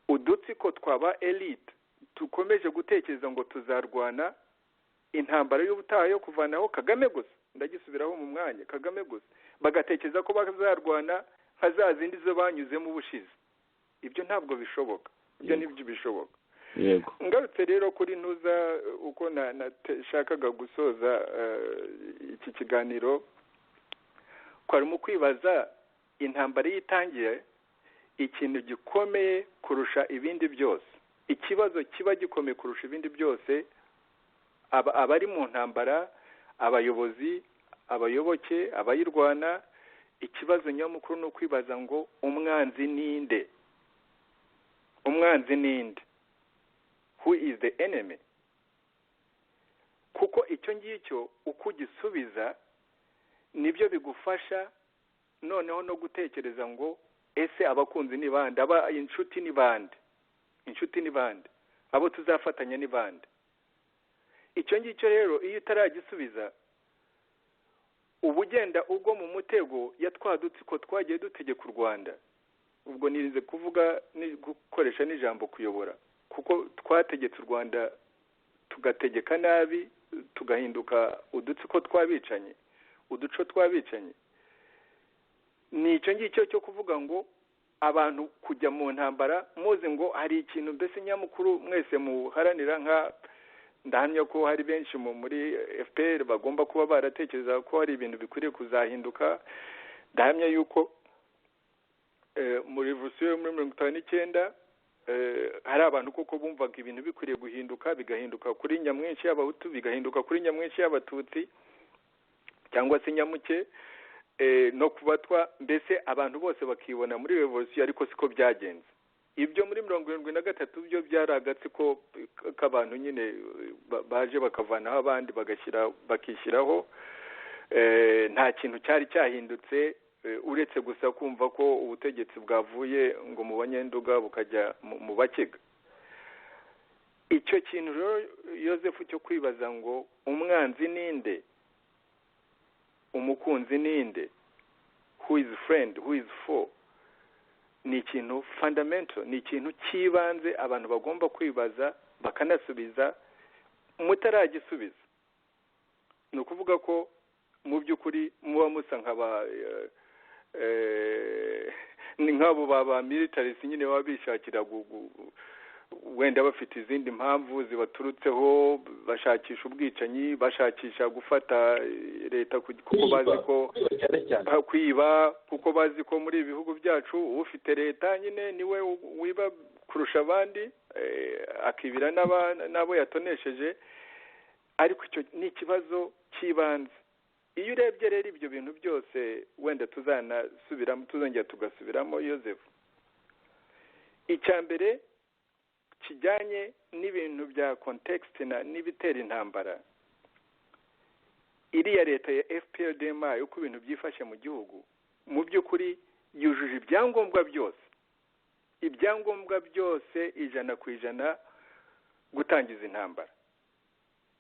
udutsiko twaba elite dukomeje gutekereza ngo tuzarwana intambara y'ubutaha yo kuvanaho Kagame gusa. Ndagisubiraho mu mwanya, Kagame gusa. Bagatekereza ko bazarwana nka za zindi zo banyuzemo ubushize. Ibyo ntabwo bishoboka, ibyo nibyo bishoboka. Ngarutse rero kuri ntuza uko nashakaga gusoza iki kiganiro, kwari mu kwibaza intambara yitangiye, ikintu gikomeye kurusha ibindi byose, ikibazo kiba gikomeye kurusha ibindi byose, abari mu ntambara, abayobozi, abayoboke, abayirwana, ikibazo nyamukuru ni ukwibaza ngo umwanzi ninde? Umwanzi ninde? Who is the enemy? Kuko icyo ngicyo uko ugisubiza nibyo bigufasha noneho no gutekereza ngo ese abakunzi ni bande, aba inshuti ni bande, inshuti ni bande, abo tuzafatanya ni bande. Icyo ngicyo rero iyo utaragisubiza Uba ugenda ubwo mu mutego ya twa dutsiko twagiye dutegeka u Rwanda. Ubwo nirinze kuvuga gukoresha n'ijambo kuyobora, kuko twategetse u Rwanda tugategeka nabi, tugahinduka udutsiko twabicanye, uduco twabicanye. Ni icyo ngicyo cyo kuvuga ngo abantu kujya mu ntambara muzi ngo hari ikintu mbese nyamukuru mwese muharanira. Nka ndahamya ko hari benshi muri FPR bagomba kuba baratekereza ko hari ibintu bikwiriye kuzahinduka. Ndahamya yuko muri revolution muri 59 hari abantu koko bumvaga ibintu bikwiriye guhinduka, bigahinduka kuri nyamwinshi y'abahutu, bigahinduka kuri nyamwinshi y'abatutsi cyangwa se nyamuke no kubatwa, mbese abantu bose bakibona muri revolution. Ariko siko byagenze. Ibyo muri 73 byo byari agatsiko k'abantu nyine baje bakavanaho abandi bakishyiraho. Nta kintu cyari cyahindutse uretse gusa kumva ko ubutegetsi bwavuye ngo mu banyenduga bukajya mu bakiga. Icyo kintu rero Yozefu cyo kwibaza ngo umwanzi ninde, umukunzi ninde, who is friend, who is foe, ni ikintu fundamental, ni ikintu cy'ibanze abantu bagomba kwibaza bakanasubiza. Mutaragisubiza ni ukuvuga ko mu by'ukuri muba musa nk'aba ni nk'abo ba militaris nyine baba bishakira wenda bafite izindi mpamvu zibaturutseho, bashakisha ubwicanyi, bashakisha gufata leta kuko bazi ko kwiba, kuko bazi ko muri ibihugu byacu ufite leta nyine niwe wiba kurusha abandi, akibira n'abo yatonesheje. Ariko icyo ni ikibazo cy'ibanze. Iyo urebye rero ibyo bintu byose wenda tuzanasubiramo, tuzongera tugasubiramo Yozefu. Icya mbere kijyanye n'ibintu bya context n'ibitera intambara, iriya leta ya FPR-DMI uko ibintu byifashe mu gihugu mu by'ukuri yujuje ibyangombwa byose, ibyangombwa byose 100% gutangiza intambara.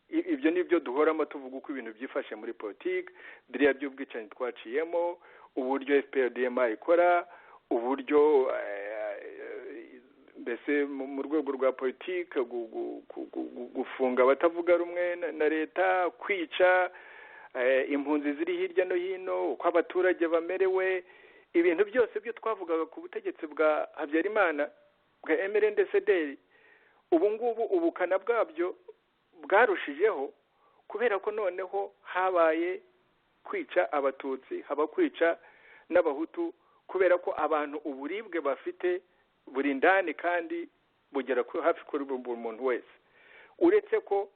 Ibyo nibyo duhoramo tuvuga uko ibintu byifashe muri politiki, biriya by'ubwicanyi twaciyemo, uburyo FPR-DMI ikora, uburyo mbese mu rwego rwa politiki gufunga abatavuga rumwe na leta, kwica impunzi ziri hirya no hino, uko abaturage bamerewe, ibintu byose byo twavugaga ku butegetsi bwa Habyarimana bwa MRND-CDR, ubu ngubu ubukana bwabyo bwarushijeho, kubera ko noneho habaye kwica abatutsi, haba kwica n'abahutu, kubera ko abantu uburibwe bafite buri ndani kandi bugera hafi kuri buri muntu wese. Uretse ko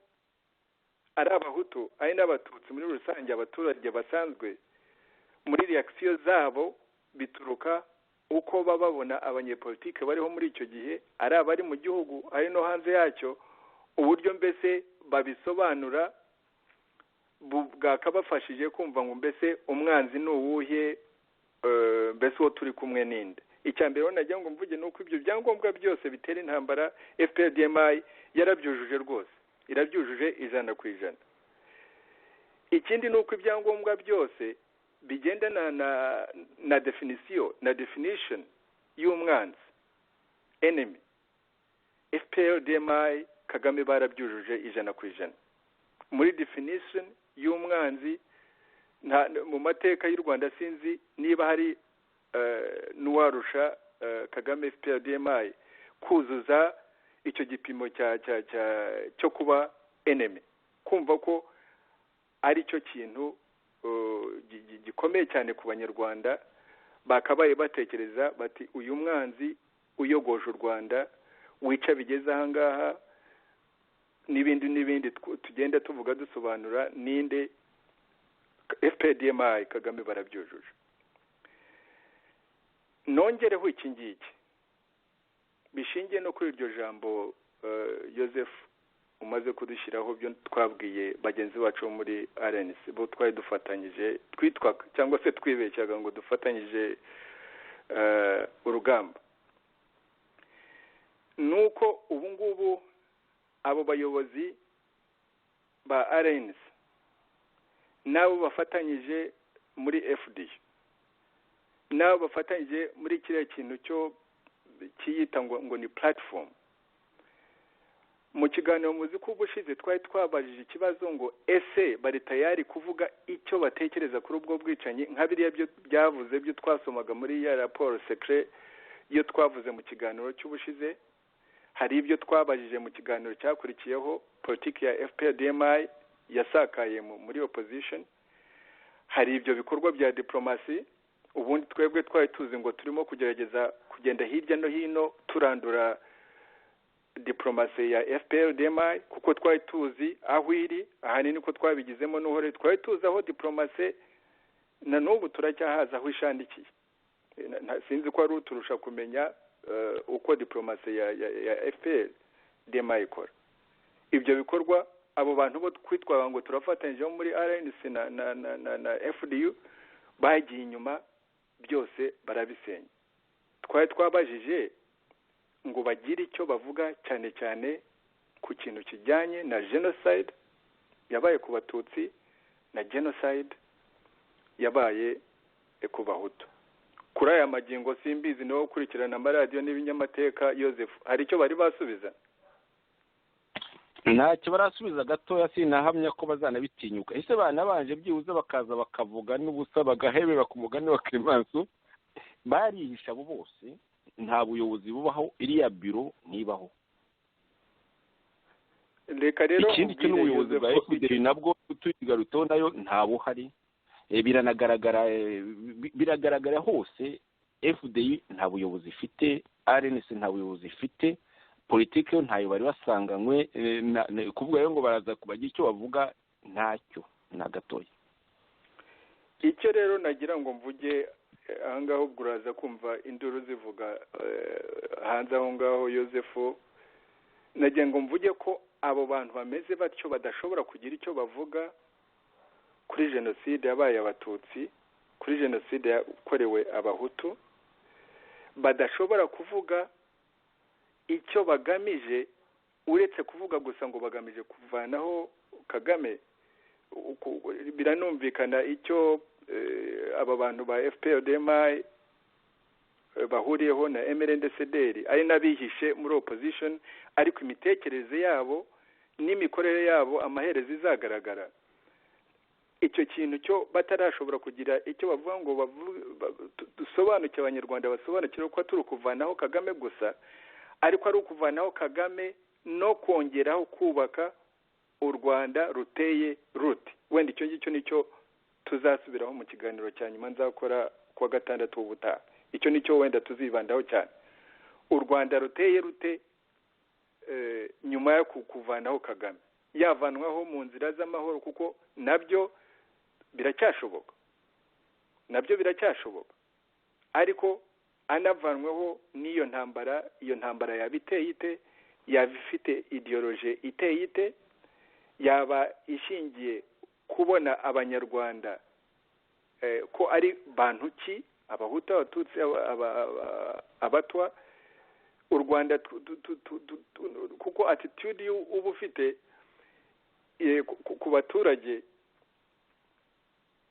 ari abahutu ari n'abatutsi muri rusange, abaturage basanzwe muri reaction zabo bituruka uko bababona abanyepolitike bariho muri icyo gihe, ari abari mu gihugu ari no hanze yacyo, uburyo mbese babisobanura bwakabafashije kumva ngo mbese umwanzi ni uwuhe, mbese uwo turi kumwe ninde. Icya mbere nagira ngo mvuge nuko ibyo byangombwa byose bitera intambara FPR-DMI yarabyujuje rwose, irabyujuje 100%. Ikindi nuko ibyangombwa byose bigendana na definition na definition y'umwanzi, enemy, FPR-DMI Kagame barabyujuje 100% muri definition y'umwanzi. Mu mateka y'u Rwanda sinzi niba hari n'uwarusha Kagame FPR-DMI kuzuza icyo gipimo cyo kuba enemy, kumva ko ari cyo kintu gikomeye cyane ku banyarwanda. Bakabaye batekereza bati uyu mwanzi uyogoje u Rwanda wica bigeze aha ngaha, n'ibindi n'ibindi tugenda tuvuga dusobanura ninde. FPR-DMI Kagame barabyujuje. Nongereho iki ngiki bishingiye no kuri iryo jambo Joseph umaze kudushyiraho byo twabwiye bagenzi bacu muri RNC, bo twari dufatanyije, twitwaga cyangwa se twibeshyaga ngo dufatanyije urugamba, nuko ubu ngubu abo bayobozi ba RNC nabo bafatanyije muri FDU, n'abo bafatanyije muri kiriya kintu cyo kiyita ngo ni platform. Mu kiganiro muzi ko ubushize twari twabajije ikibazo ngo ese bari tayari kuvuga icyo batekereza kuri ubwo bwicanyi, nka biriya byo byavuze byo twasomaga muri ya raporo secret iyo twavuze mu kiganiro cy'ubushize. Hari ibyo twabajije mu kiganiro cyakurikiyeho, politiki ya FPR-DMI yasakaye muri opposition. Hari ibyo bikorwa bya diplomasi, ubundi twebwe twari tuzi ngo turimo kugerageza kugenda hirya no hino turandura diplomasi ya FPR-DMI, kuko twari tuzi aho iri, ahanini ko twabigizemo n'uhore, twari tuzi aho diplomasi na n'ubu turacyahaza aho ishandikiye. Sinzi ko ari uturusha kumenya uko diplomasi ya FPR-DMI ikora ibyo bikorwa. Abo bantu bo kwitwara ngo turafatanyije muri RNC na FDU bagiye inyuma byose barabisenya. Twari twabajije ngo bagire icyo bavuga cyane cyane ku kintu kijyanye na genocide yabaye ku Batutsi na genocide yabaye ku Bahutu. Kuri aya magingo simbizi, niwo ukurikirana amaradiyo n'ibinyamateka, Joseph, hari icyo bari basubiza? Ntacyo barasubiza gatoya, sinahamya ko bazanabitinyuka. Ese banabanje byibuze bakaza bakavuga n'ubusa, bagahebera ku mugani wa Clemenceau? Barihisha abo bose, nta buyobozi bubaho, iriya biro ntibaho. Reka rero ikindi cyo n'ubuyobozi bwa FDL nabwo tuyigarutseho nayo nta buhari, biranagaragara, biragaragara hose. FDI nta buyobozi ifite, RNC nta buyobozi ifite, politiki yo ntayo bari basanganywe. Kuvuga rero ngo baraza kubagira icyo bavuga, ntacyo na gatoya. Icyo rero nagira ngo mvuge aha ngaho, ubwo uraza kumva induru zivuga hanze aho ngaho, Yosefu, nagira ngo mvuge ko abo bantu bameze batyo badashobora kugira icyo bavuga kuri jenoside yabaye Abatutsi, kuri jenoside yakorewe Abahutu, badashobora kuvuga icyo bagamije uretse kuvuga gusa ngo bagamije kuvanaho Kagame. Biranumvikana icyo aba bantu ba FPR-DMI bahuriyeho na MRND-CDR, ari n'abihishe muri opposition, ariko imitekerereze yabo n'imikorere yabo amaherezo izagaragara. Icyo kintu cyo batarashobora kugira icyo bavuga ngo dusobanukire Abanyarwanda, basobanukire ko turi kuvanaho Kagame gusa, ariko ari ukuvanaho Kagame no kongeraho kubaka u Rwanda ruteye rute. Wenda icyo ngicyo nicyo tuzasubiraho mu kiganiro cya nyuma nzakora kuwa gatandatu w'ubutaha. Icyo nicyo wenda tuzibandaho cyane, u Rwanda ruteye rute nyuma yo kuvanaho Kagame, yavanwaho mu nzira z'amahoro, kuko nabyo biracyashoboka, nabyo biracyashoboka, ariko anavanweho n'iyo ntambara. Iyo ntambara yaba iteye ite? Yaba ifite ideologie iteye ite? Yaba ishingiye kubona Abanyarwanda ko ari bantu ki, Abahutu, Abatutsi, Abatwa, u Rwanda, kuko attitude uba ufite ku baturage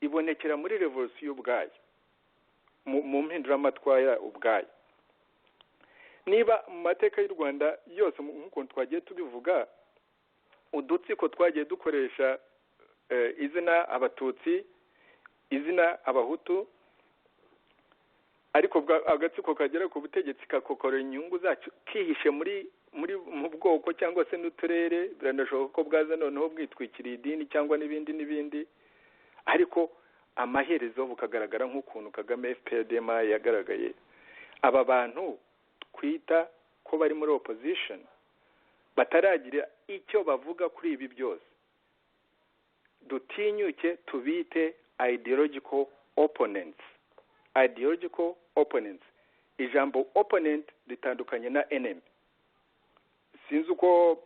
ibonekera muri revolution ubwayo, mu mpinduramatwara ubwayo. Niba mu mateka y'u Rwanda yose, nk'ukuntu twagiye tubivuga, udutsiko twagiye dukoresha izina Abatutsi, izina Abahutu, ariko agatsiko kagera ku butegetsi kakokora inyungu zacu kihishe muri mu bwoko cyangwa se n'uturere, biranashoboka ko bwaza noneho bwitwikiriye idini cyangwa n'ibindi n'ibindi, ariko amaherezo bukagaragara nk'ukuntu Kagame FPR-DMI yagaragaye. Aba bantu twita ko bari muri opposition bataragira icyo bavuga kuri ibi byose, dutinyuke tubite ideological opponents. Ideological opponents, ijambo opponent ritandukanye na enemy. Sinzi uko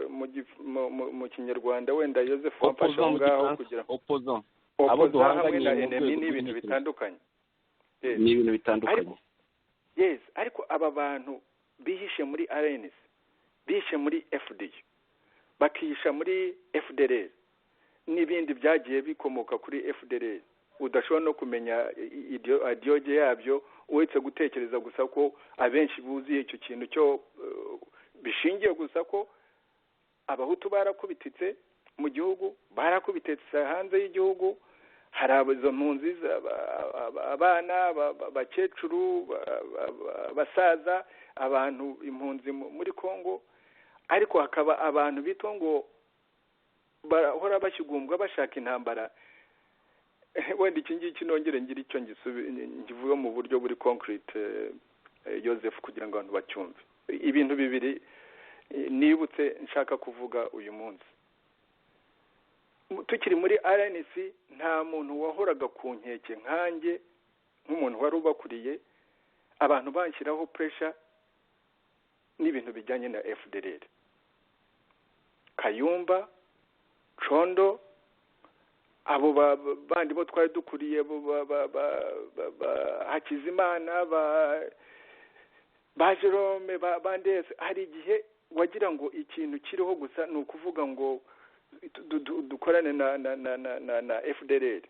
mu Kinyarwanda wenda Joseph wamfasha aho ngaho kugira opposant, abo duhanganye na enemy ni ibintu bitandukanye, ni ibintu bitandukanye. Yes, ariko aba bantu bihishe muri RNC, bihishe muri FDU, bakihisha muri FDLR n'ibindi byagiye bikomoka kuri FDLR, Udashobora no kumenya ideology yabyo, uretse gutekereza gusa ko abenshi buzuye icyo kintu cyo bishingiye gusa ko Abahutu barakubititse mu gihugu, barakubititse hanze y'igihugu. Hari izo mpunzi, abana, abakecuru, abasaza, abantu impunzi muri Kongo, ariko hakaba abantu bitwa ngo bahora bashyugumbwa bashaka intambara. Wenda iki ngiki nongere ngire icyo ngivuga mu buryo buri concrete, Joseph, kugira ngo abantu bacyumve. Ibintu bibiri nibutse nshaka kuvuga uyu munsi. Tukiri muri RNC, nta muntu wahoraga ku nkeke nkanjye, nk'umuntu wari ubakuriye, abantu banshyiraho pressure n'ibintu bijyanye na FDLR, Kayumba, Condo, abo bandi bo twari dukuriye, Hakizimana, ba Jerome, ba Ndese. Hari igihe wagira ngo ikintu kiriho gusa ni ukuvuga ngo dukorane na FDLR.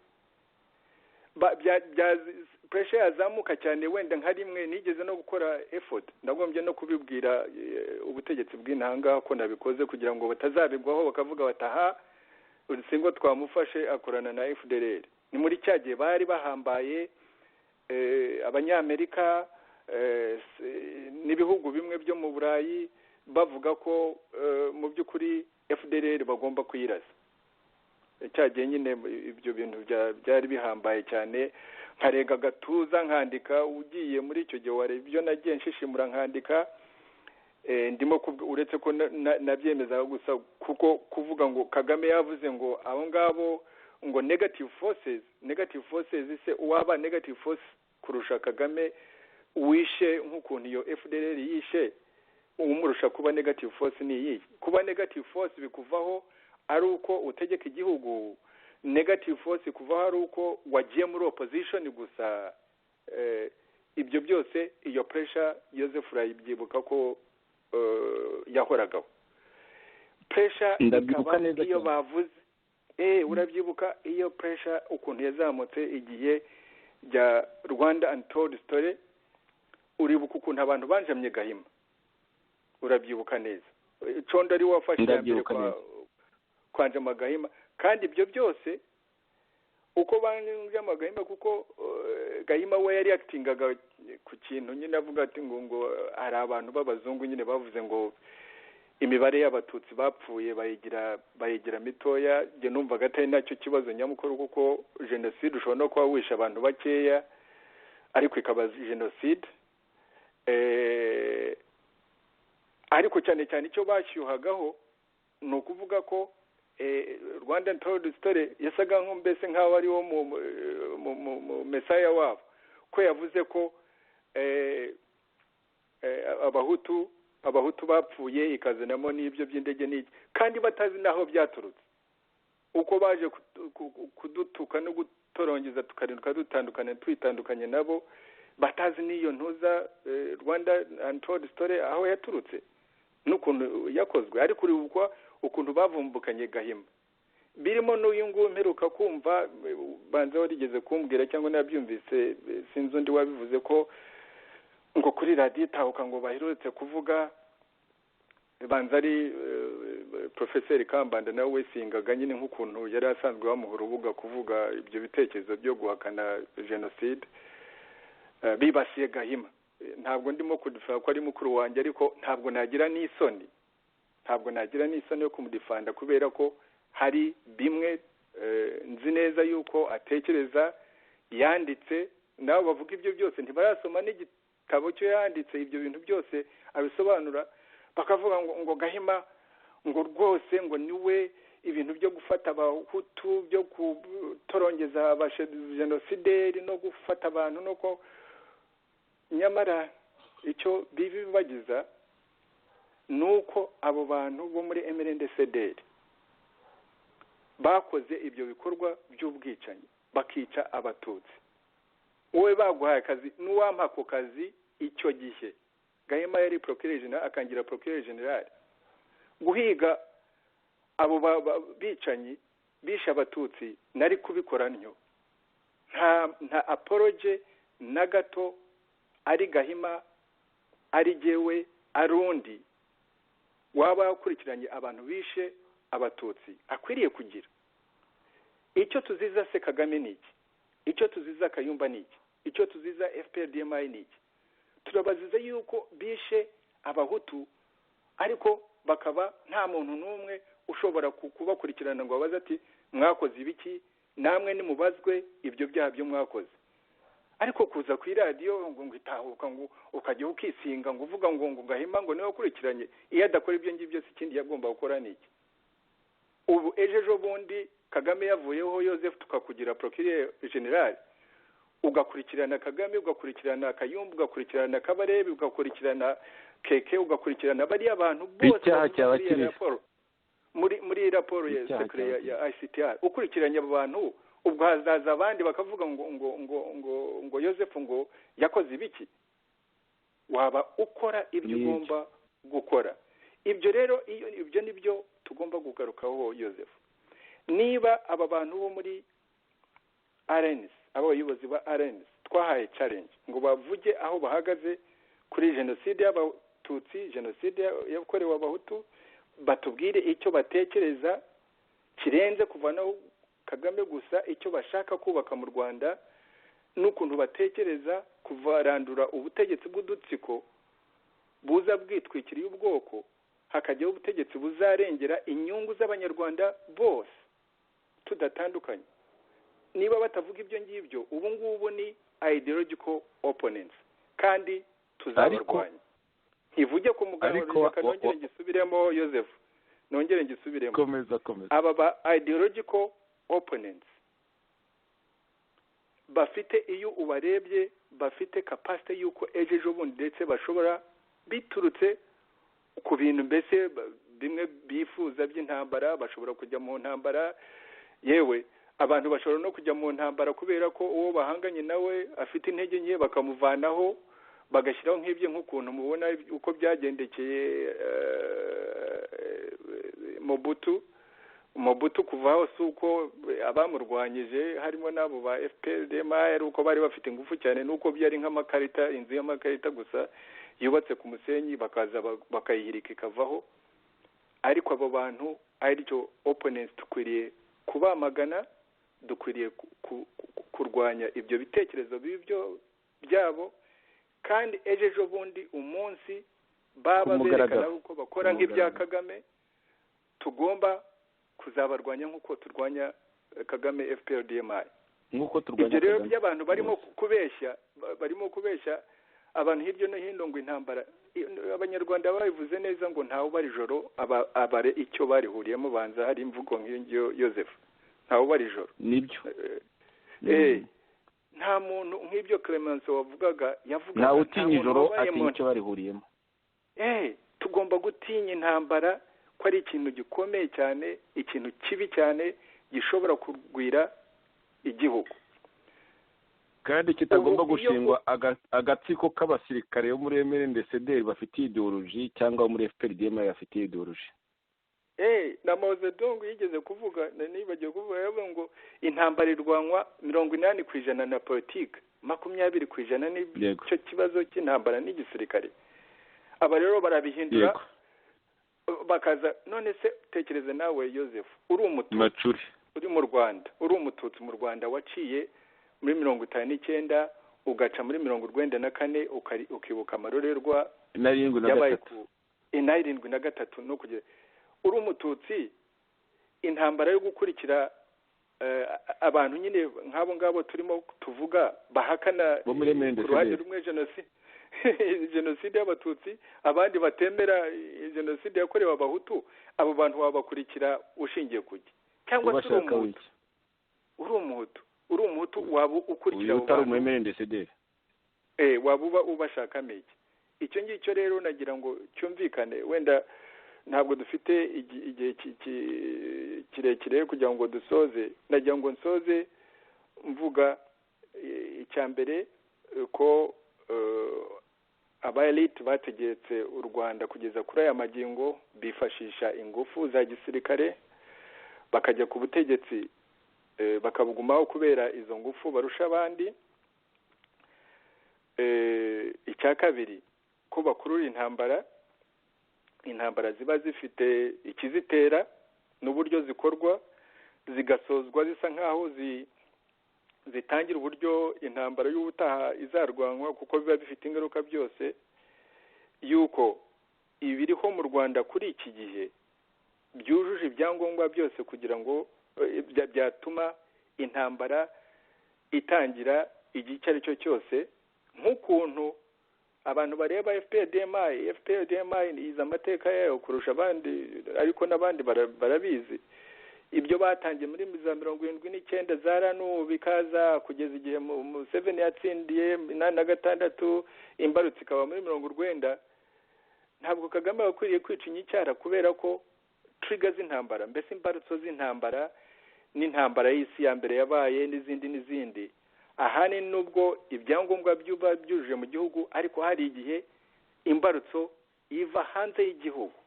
Pressure yazamuka cyane, wenda nka rimwe nigeze no gukora effort, ndagombye no kubibwira ubutegetsi bw'intanga ko nabikoze, kugira ngo batazabigwaho bakavuga bataha Rudasingwa twamufashe akorana na FDLR. Ni muri cya gihe bari bahambaye, Abanyamerika n'ibihugu bimwe byo mu Burayi bavuga ko mu by'ukuri FDLR bagomba kuyirasa. Cya gihe nyine ibyo bintu byari bihambaye cyane, nkarega agatuza nkandika. Ugiye muri icyo gihe wareba ibyo nagiye nshishimura nkandika. Ndimo uretse ko nabyemezaga gusa, kuko kuvuga ngo Kagame yavuze ngo abo ngabo ngo negative forces, negative forces se uwaba negative force kurusha Kagame wishe nk'ukuntu iyo FDLR yishe, umurusha kuba negative force ni iyihe? Kuba negative force bikuvaho ari uko utegeka igihugu? Negative force kuvaho ari uko wagiye muri opposition gusa? Ibyo byose, iyo pressure, Joseph, urayibyibuka ko yahoragaho pressure? Ndabyibuka ikaba neza iyo cyane. Bavuze, urabyibuka iyo pressure ukuntu yazamutse igihe rya Rwanda Untold Story? Uribuka ukuntu abantu banjamye Gahima? Urabyibuka neza, Condo ari we wafashe iya mbere Ndabyibuka neza. kwanjama Gahima. Kandi ibyo byose uko banjama Gahima, kuko Gahima we yari yakitingaga ku kintu nyine avuga ati ngo hari abantu b'abazungu nyine bavuze ngo imibare y'Abatutsi bapfuye bayigira mitoya. Njye numvaga atari nacyo kibazo nyamukuru, kuko jenoside ushobora no kuba wishe abantu bakeya ariko ikaba jenoside. Ariko cyane cyane icyo bashyuhagaho ni ukuvuga ko Rwanda Untold Story yasaga nko mbese nk'aho ari wo mu mesaya wabo, ko yavuze ko Abahutu bapfuye, ikazanamo n'ibyo by'indege n'iki, kandi batazi n'aho byaturutse. Uko baje kudutuka no gutorongeza, tukarinduka dutandukanye, twitandukanye nabo, batazi n'iyo ntuza Rwanda Untold Story aho yaturutse n'ukuntu yakozwe. Ariko uribukwa ukuntu bavumbukanye Gahima, birimo n'uyu nguyu mperuka kumva, banza warigeze kumbwira cyangwa nabyumvise, sinzi undi wabivuze, ko ngo kuri Radiyo Itahuka ngo baherutse kuvuga, banza ari Porofeseri Kambanda nawe wesingaga nyine nk'ukuntu yari asanzwe bamuha urubuga kuvuga ibyo bitekerezo byo guhakana jenoside, bibasiye Gahima. Ntabwo ndimo kudefenda ko ari mukuru wanjye, ariko ntabwo nagira n'isoni yo kumudefenda, kubera ko hari bimwe nzi neza yuko atekereza yanditse. Nabo bavuga ibyo byose ntibarasoma n'igitabo cyo yanditse, ibyo bintu byose abisobanura. Bakavuga ngo Gahima ngo rwose ngo niwe ibintu byo gufata Abahutu, byo gutorongeza abajenosideri no gufata abantu no ko. Nyamara icyo bibagiza ni uko abo bantu bo muri MRND CDR bakoze ibyo bikorwa by'ubwicanyi, bakica Abatutsi. Wowe baguhaye akazi, n'uwampa ako kazi icyo gihe Gahima yari procureur général, akangira procureur général, guhiga abo bicanyi bishe Abatutsi, nari kubikora ntyo. Nta apology na gato, ari Gahima, ari jyewe, ari undi waba wakurikiranye abantu bishe Abatutsi akwiriye kugira. Icyo tuziza se Kagame ni iki? Icyo tuziza Kayumba ni iki? Icyo tuziza FPR-DMI ni iki? Turabaziza yuko bishe Abahutu, ariko bakaba nta muntu n'umwe ushobora kubakurikirana ngo abaze ati mwakoze ibiki, namwe nimubazwe ibyo byaha byo mwakoze. Ariko kuza ku iradiyo ngo itahuka, ngo ukajya ukisinga, ngo uvuga ngo Gahima ngo niwe wakurikiranye, iyo adakora ibyo ngibyo si ikindi yagomba gukora ni iki? Ubu ejo bundi Kagame yavuyeho, Joseph, tukakugira procureur general, ugakurikirana Kagame, ugakurikirana Kayumba, ugakurikirana Kabarebe, ugakurikirana Keke, ugakurikirana bariya bantu bose Icyaha cyaba muri kiri raporo, muri raporo ya Icyaha secret cyaba ya ICTR, ukurikiranye abo bantu, ubwo hazaza abandi bakavuga ngo Joseph ngo yakoze ibiki. Waba ukora ibyo Nibyo. ugomba gukora. Ibyo rero, iyo ibyo nibyo tugomba kugarukaho, Joseph. Niba aba bantu bo muri RNC, aba bayobozi ba RNC twahaye challenge ngo bavuge aho bahagaze kuri jenoside y'Abatutsi, jenoside yakorewe Abahutu, batubwire icyo batekereza kirenze kuvanaho Kagame gusa, icyo bashaka kubaka mu Rwanda n'ukuntu batekereza kuvarandura ubutegetsi bw'udutsiko buza bwitwikiriye ubwoko, hakajyaho ubutegetsi buzarengera inyungu z'Abanyarwanda bose tudatandukanye. Niba batavuga ibyo ngibyo, ubu ngubu ni ideological opponents, kandi tuzabarwanya. Ntivuge ku mugaragaro. Ariko Reka nongere ngisubiremo, Joseph, nongere ngisubiremo. Komeza, komeza. Aba ba ideological opponents bafite, iyo ubarebye, bafite capacity y'uko ejo bundi ndetse bashobora, biturutse ku bintu mbese bimwe bifuza by'intambara, bashobora kujya mu ntambara. Yewe, abantu bashobora no kujya mu ntambara kubera ko uwo bahanganye nawe afite intege nke, bakamuvanaho bagashyiraho nk'ibyo, nk'ukuntu mubona uko byagendekeye Mobutu. Kuvaho si uko abamurwanyije harimo n'abo ba FPR ari uko bari bafite ingufu cyane, nuko byari nk'amakarita, inzu y'amakarita gusa yubatse ku musenyi, bakaza bakayihirika ikavaho. Ariko abo bantu aricyo opponents dukwiriye kubamagana, dukwiriye kurwanya ibyo bitekerezo bibi byo byabo, kandi ejo bundi umunsi baba Ku mugaragaro. berekana uko bakora Ku nk'ibya mugaragaro. Kagame, tugomba kuzabarwanya nk'uko turwanya Kagame FPR-DMI. Nk'uko turwanya Ibyo rero Kagame. by'abantu barimo kubeshya, barimo kubeshya abantu hirya no hino ngo intambara, Abanyarwanda babivuze neza ngo ntawe ubara ijoro abare icyo barihuriyemo. Banza hari imvugo nk'iyo ngiyo, Joseph, ntawe ubara ijoro. Nibyo. Nta muntu, nk'ibyo Clemence wavugaga, yavugaga, Ntawe nta utinya muntu ijoro wabaye atinya mu icyo barihuriyemo. Tugomba gutinya intambara ko ari ikintu gikomeye cyane, ikintu kibi cyane gishobora kugwira igihugu. Kandi kitagomba Ubu iyo gushingwa agatsiko k'abasirikare bo muri MRND bafite ideology, cyangwa bo muri FPR-DMI bafite ideology. Na Mao Zedong yigeze kuvuga, nibagiwe kuvuga, yavuga ngo intambara irwanwa 80% na politike, 20% n'icyo kibazo cy'intambara n'igisirikare. Aba rero barabihindura, bakaza. None se tekereza nawe, Joseph, uri Umututsi Macuri. uri mu Rwanda, uri Umututsi mu Rwanda waciye muri 59, ugaca muri 94, ukibuka amarorerwa Narindwi na yabaye gatatu. ku inarindwi na gatatu, no kugera uri Umututsi, intambara yo gukurikira abantu nyine nk'abo ngabo turimo tuvuga bahakana Bo muri MRND. ku ruhande rumwe jenoside y'Abatutsi, abandi batemera jenoside yakorewe Abahutu, abo bantu wabakurikira ushingiye kuki? Cyangwa se uri Ubashaka Umuhutu, wiki uri Umuhutu waba ukurikira uyu abo utari bantu umu MRND. Waba uba ubashakamo iki? Icyo ngicyo rero nagira ngo cyumvikane. Wenda ntabwo dufite igihe kirekire kugira ngo dusoze. Nagira ngo nsoze mvuga icya mbere, ko aba elite bategetse u Rwanda kugeza kuri aya magingo bifashisha ingufu za gisirikare bakajya ku butegetsi. Bakabugumaho kubera izo ngufu barusha abandi. Icya kabiri, ko bakurura intambara, intambara ziba zifite ikizitera n'uburyo zikorwa, zigasozwa zisa nk'aho zitangira uburyo intambara y'ubutaha izarwanwa, kuko biba bifite ingaruka byose. Yuko ibiriho mu Rwanda kuri iki gihe byujuje ibyangombwa byose kugira ngo byatuma intambara itangira igihe icyo ari cyo cyose. Nk'ukuntu abantu bareba FPR-DMI, FPR-DMI izi amateka yayo kurusha abandi, ariko n'abandi barabizi ibyo batangiye muri za 79 za RANU, bikaza kugeza igihe Museveni yatsindiye 86, imbarutso ikaba muri 90. Ntabwo Kagame akwiriye kwica inyicyara, kubera ko trigger z'intambara, mbese imbarutso z'intambara, n'intambara y'isi ya mbere yabaye n'izindi n'izindi, ahanini nubwo ibyangombwa byuba byujuje mu gihugu, ariko hari igihe imbarutso iva hanze y'igihugu,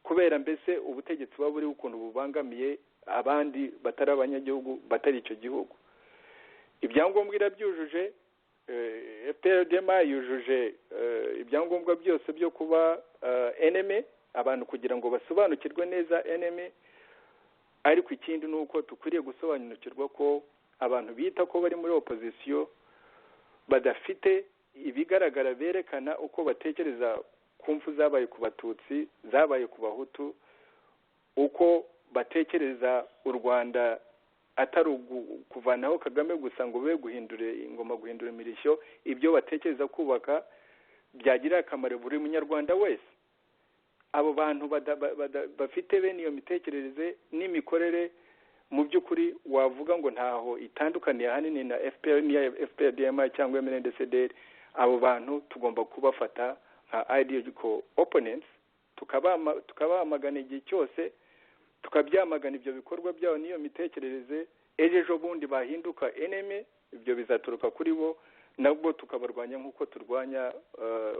kubera mbese ubutegetsi buba buriho ukuntu bubangamiye abandi batari abanyagihugu, batari icyo gihugu. Ibyangombwa irabyujuje, FPR-DMI yujuje ibyangombwa byose byo kuba enemy, abantu kugira ngo basobanukirwe neza enemy. Ariko ikindi ni uko dukwiriye gusobanukirwa ko abantu bita ko bari muri opozisiyo badafite ibigaragara berekana uko batekereza ku mfu zabaye ku Batutsi, zabaye ku Bahutu, uko batekereza u Rwanda atari kuvanaho Kagame gusa ngo be guhindure ingoma, guhindura imirishyo, ibyo batekereza kubaka byagirira akamaro buri munyarwanda wese. Abo bantu bafite bene iyo mitekerereze n'imikorere, mu by'ukuri wavuga ngo ntaho itandukaniye ahanini na FPR, n'iya FPR-DMI cyangwa MRND-CDR, abo bantu tugomba kubafata nka ideological opponents, tukabamagana igihe cyose, tukabyamagana ibyo bikorwa byabo n'iyo mitekerereze. Ejo bundi bahinduka enemy, ibyo bizaturuka kuri bo, nabwo tukabarwanya nk'uko turwanya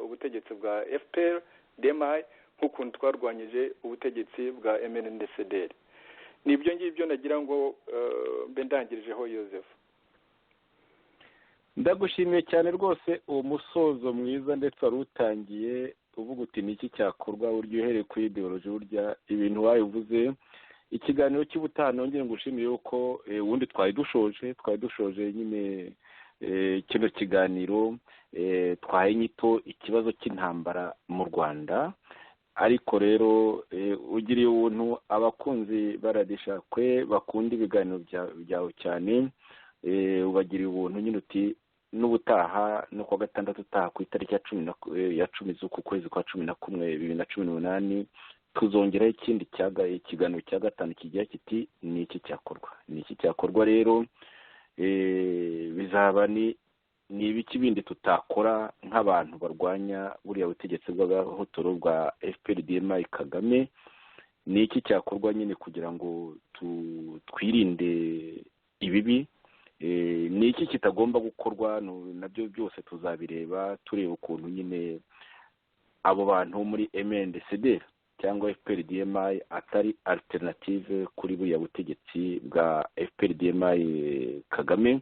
ubutegetsi bwa FPR DMI, nk'ukuntu twarwanyije ubutegetsi bwa MRND-CDR. Nibyo ngibyo nagira ngo mbe ndangirijeho, Joseph. Ndagushimiye cyane rwose uwo musozo mwiza, ndetse wari utangiye uvuga uti ni iki cyakorwa, burya uhereye kuri ideology, burya ibintu wabivuze. Ikiganiro cy'ubutaha, nongere ngushimire yuko ubundi twari dushoje nyine kino kiganiro twahaye inyito "Ikibazo cy'intambara mu Rwanda". Ariko rero ugiriye ubuntu abakunzi baradishakwe bakunda ibiganiro byawe cyane, ubagiriye ubuntu nyine uti n'ubutaha no kuwa gatandatu utaha, ku itariki ya 10 z'uku kwezi kwa 11 2018, tuzongeraho ikindi ikiganiro cya gatanu kigira kiti "Ni iki cyakorwa?" Ni iki cyakorwa rero? Bizaba ni ibiki bindi tutakora nk'abantu barwanya buriya butegetsi bw'agahotoro bwa FPR-DMI Kagame? Ni iki cyakorwa nyine kugira ngo twirinde ibibi? Ni iki kitagomba gukorwa? Nabyo byose tuzabireba, tureba ukuntu nyine abo bantu muri MNDCD cyangwa FPR-DMI atari alternative kuri buriya butegetsi bwa FPR-DMI Kagame.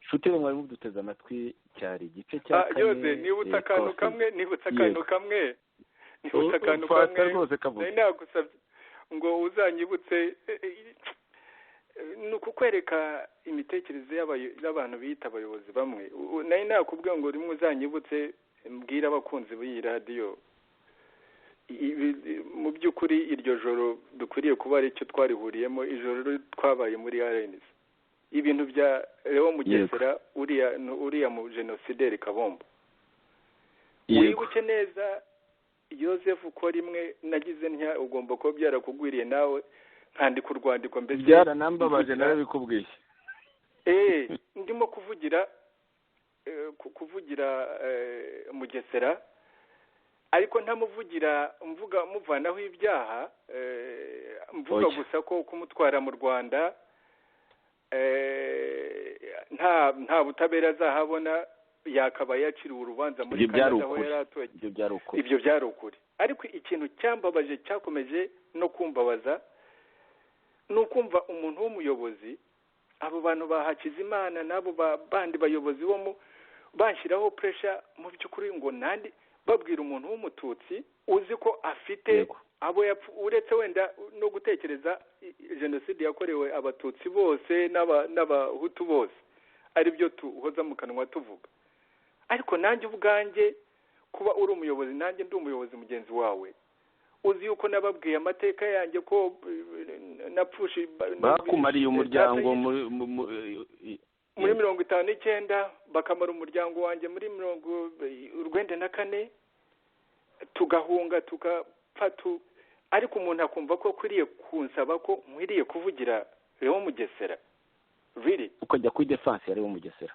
Nshuti rero mwari muduteze amatwi, cyari igice cya kane. Yoze, nibutse akantu kamwe, nibutse akantu kamwe, nibutse akantu kamwe. Rwose kavuga. Nari nagusabye ngo uzanyibutse. Ni ukukwereka imitekerereze y'abantu biyita abayobozi bamwe. Nari nakubwiye ngo rimwe uzanyibutse mbwira abakunzi b'iyi radiyo, mu by'ukuri iryo joro dukwiriye kuba ari icyo twarihuriyemo, ijoro twabaye muri RNC, ibintu bya Leo Mugesera, uriya mu genosideri Kabombo. Wibuke neza, Joseph, ko rimwe nagize ntya, ugomba kuba byarakugwiriye nawe, nkandika urwandiko mbese. Byaranambabaje, narabikubwiye. Ndimo kuvugira Mugesera, ariko ntamuvugira mvuga muvanaho ibyaha, mvuga gusa ko kumutwara mu Rwanda nta butabera azahabona, yakabaye yaciriwe urubanza muri Canada aho yari atuye. Ibyo byari ukuri. Ariko ikintu cyambabaje, cyakomeje no kumbabaza, ni ukumva umuntu w'umuyobozi Abo bantu ba Hakizimana n'abo bandi bayobozi bo mu banshyiraho pressure mu by'ukuri ngo nandi babwira umuntu w'umututsi uzi ko afite abo uretse wenda no gutekereza jenoside yakorewe abatutsi bose n'abahutu bose, aribyo tuhoza mu kanwa tuvuga. Ariko nanjye ubwanjye kuba uri umuyobozi, nanjye ndi umuyobozi mugenzi wawe, uzi yuko nababwiye amateka yanjye ko napfushe bakumariye umuryango muri 59, bakamara umuryango wanjye muri 94, tugahunga tugapfa. Ariko umuntu akumva ko akwiriye kunsaba ko nkwiriye kuvugira Leon Mugesera, really ukajya kuri defense ya Leon Mugesera.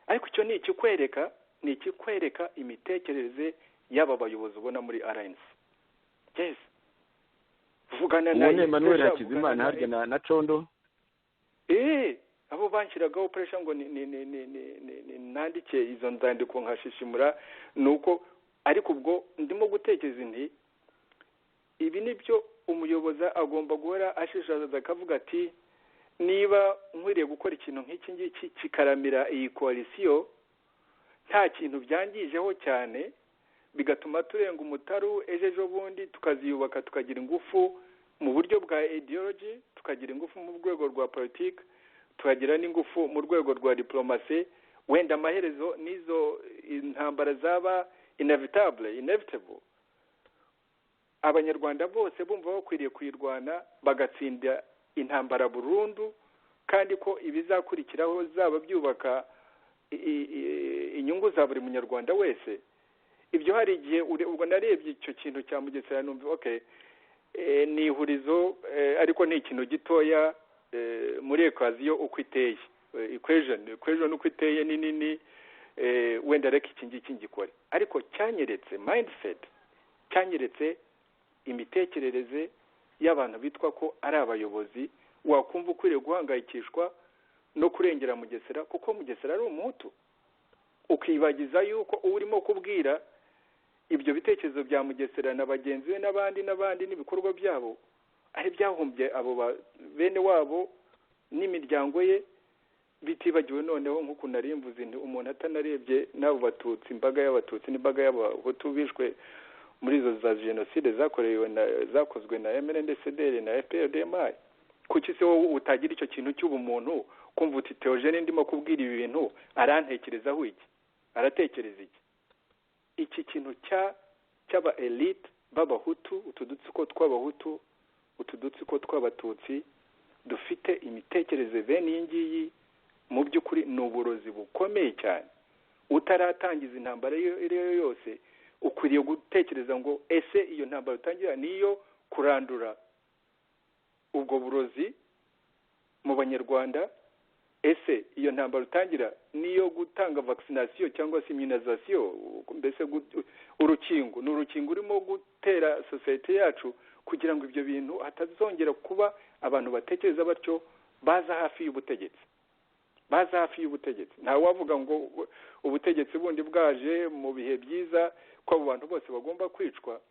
Ariko icyo ni ikikwereka, ni ikikwereka imitekerereze y'aba bayobozi ubona muri RNC. Yes, vugana na Emmanuel Hakizimana harya na Condo. Abo banshyiragaho pressure ngo ni nandike izo nzandiko nkashishimura, nuko ariko ubwo ndimo gutekereza nti ibi nibyo umuyobozi agomba guhora ashishaza akavuga ati niba nkwiriye gukora ikintu nk'iki ngiki kikaramira iyi koalisiyo nta kintu byangijeho cyane, bigatuma turenga umutaru ejo bundi tukaziyubaka, tukagira ingufu mu buryo bwa ideology, tukagira ingufu mu rwego rwa politiki, tukagira n'ingufu mu rwego rwa diplomasi, wenda amaherezo n'izo intambara zaba inevitable, abanyarwanda bose bumva bakwiriye kuyirwana bagatsinda intambara burundu, kandi ko ibizakurikiraho zaba byubaka inyungu za buri munyarwanda wese. Ibyo hari igihe ubwo narebye icyo kintu cya Mugesera numva okay, ni ihurizo, ariko ni ikintu gitoya muri equation uko iteye, equation uko iteye ni nini, wenda reka iki ngiki ngikore. Ariko cyanyeretse mindset, cyanyeretse imitekerereze y'abantu bitwa ko ari abayobozi, wakumva ukwiriye guhangayikishwa no kurengera Mugesera kuko Mugesera ari umuhutu, ukibagiza yuko urimo kubwira ibyo bitekerezo bya Mugesera na bagenzi be n'abandi n'abandi n'ibikorwa byabo ari byahombye abo bene wabo n'imiryango ye, bitibagiwe noneho nk'uko nari mvuze nti umuntu atanarebye n'abo batutsi, imbaga y'abatutsi n'imbaga y'abahutu bishwe muri izo za jenoside zakorewe na zakozwe na MRND-CDR na FPR-DMI. Kuki se wowe utagira icyo kintu cy'ubumuntu, kumva uti Theogene ndimo kubwira ibi bintu arantekerezaho iki, aratekereza iki? Iki kintu cy'aba elite b'abahutu, utu dutsiko tw'abahutu, utu dutsiko tw'abatutsi dufite imitekerereze bene iyi ngiyi, mu by'ukuri ni uburozi bukomeye cyane. Utaratangiza intambara iyo ariyo yose ukwiriye gutekereza ngo ese iyo ntambara utangira niyo kurandura ubwo burozi mu banyarwanda, ese iyo ntambara utangira niyo gutanga vaccination cyangwa se immunization, mbese urukingo, ni urukingo urimo gutera society yacu kugira ngo ibyo bintu hatazongera kuba abantu batekereza batyo baza hafi y'ubutegetsi, baza hafi y'ubutegetsi. Nta wavuga ngo ubutegetsi bundi bwaje mu bihe byiza ko abo bantu bose bagomba kwicwa,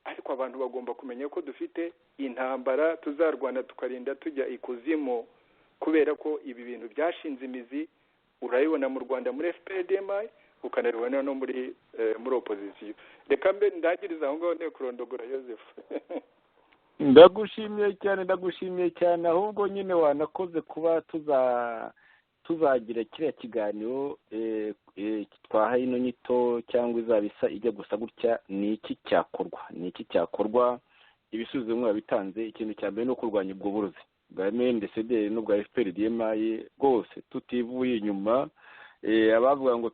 ariko abantu bagomba kumenya ko dufite intambara tuzarwana tukarinda tujya ikuzimu, kubera ko ibi bintu byashinze imizi. Urayibona mu Rwanda muri FPR-DMI, ukanaribona no muri opposition. Reka mbe ndangiriza aho ngaho kurondogora Joseph. Ndagushimiye cyane, ndagushimiye cyane. Ahubwo nyine wanakoze kuba tuzagira kiriya kiganiro twahaye ino nyito cyangwa izabisa ijya gusa gutya, ni iki cyakorwa, ni iki cyakorwa. Ibisubizo bimwe bitanze. Ikintu cya mbere ni ukurwanya ubwo burozi bwa MRND-CDR n'ubwa FPR-DMI rwose tutivuye inyuma. Abavuga ngo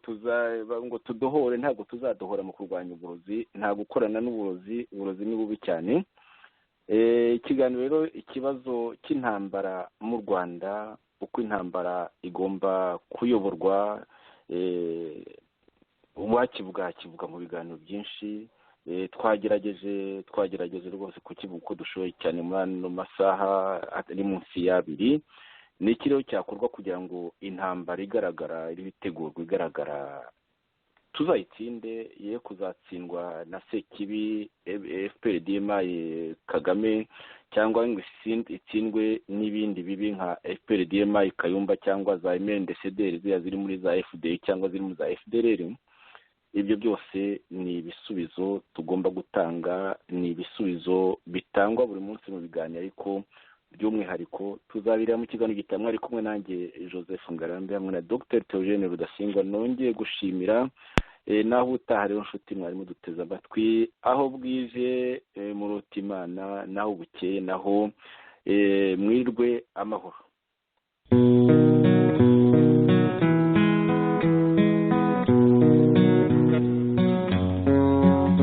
ngo tudohore, ntabwo tuzadohora mu kurwanya uburozi, nta gukorana n'uburozi, uburozi ni bubi cyane. Ikiganiro rero, ikibazo cy'intambara mu Rwanda, uko intambara igomba kuyoborwa, uwakivuga kivuga mu biganiro byinshi. Twagerageje rwose kukivuga uko dushoboye cyane muri ano masaha ari munsi y'abiri. Ni iki rero cyakorwa kugira ngo intambara igaragara, iri itegurwa igaragara, tuzayitsinde, ye kuzatsindwa na Sekibi FPR-DMI Kagame Cyangwa ngo itsindwe n'ibindi bibi nka FPR/DMI Kayumba cyangwa za MNDCDR ziriya ziri muri za FDI cyangwa ziri muri za FDLR. Ibyo byose ni ibisubizo tugomba gutanga, ni ibisubizo bitangwa buri munsi mu biganiro, ariko by'umwihariko tuzabireba mu kiganiro gitaha. Mwari kumwe nanjye Joseph Ngarambe hamwe na Dr Theogene Rudasingwa. Nongeye gushimira. Naho utaha rero, nshuti mwarimu duteze amatwi, aho bwije murota Imana, naho bukeye naho mwirwe amahoro.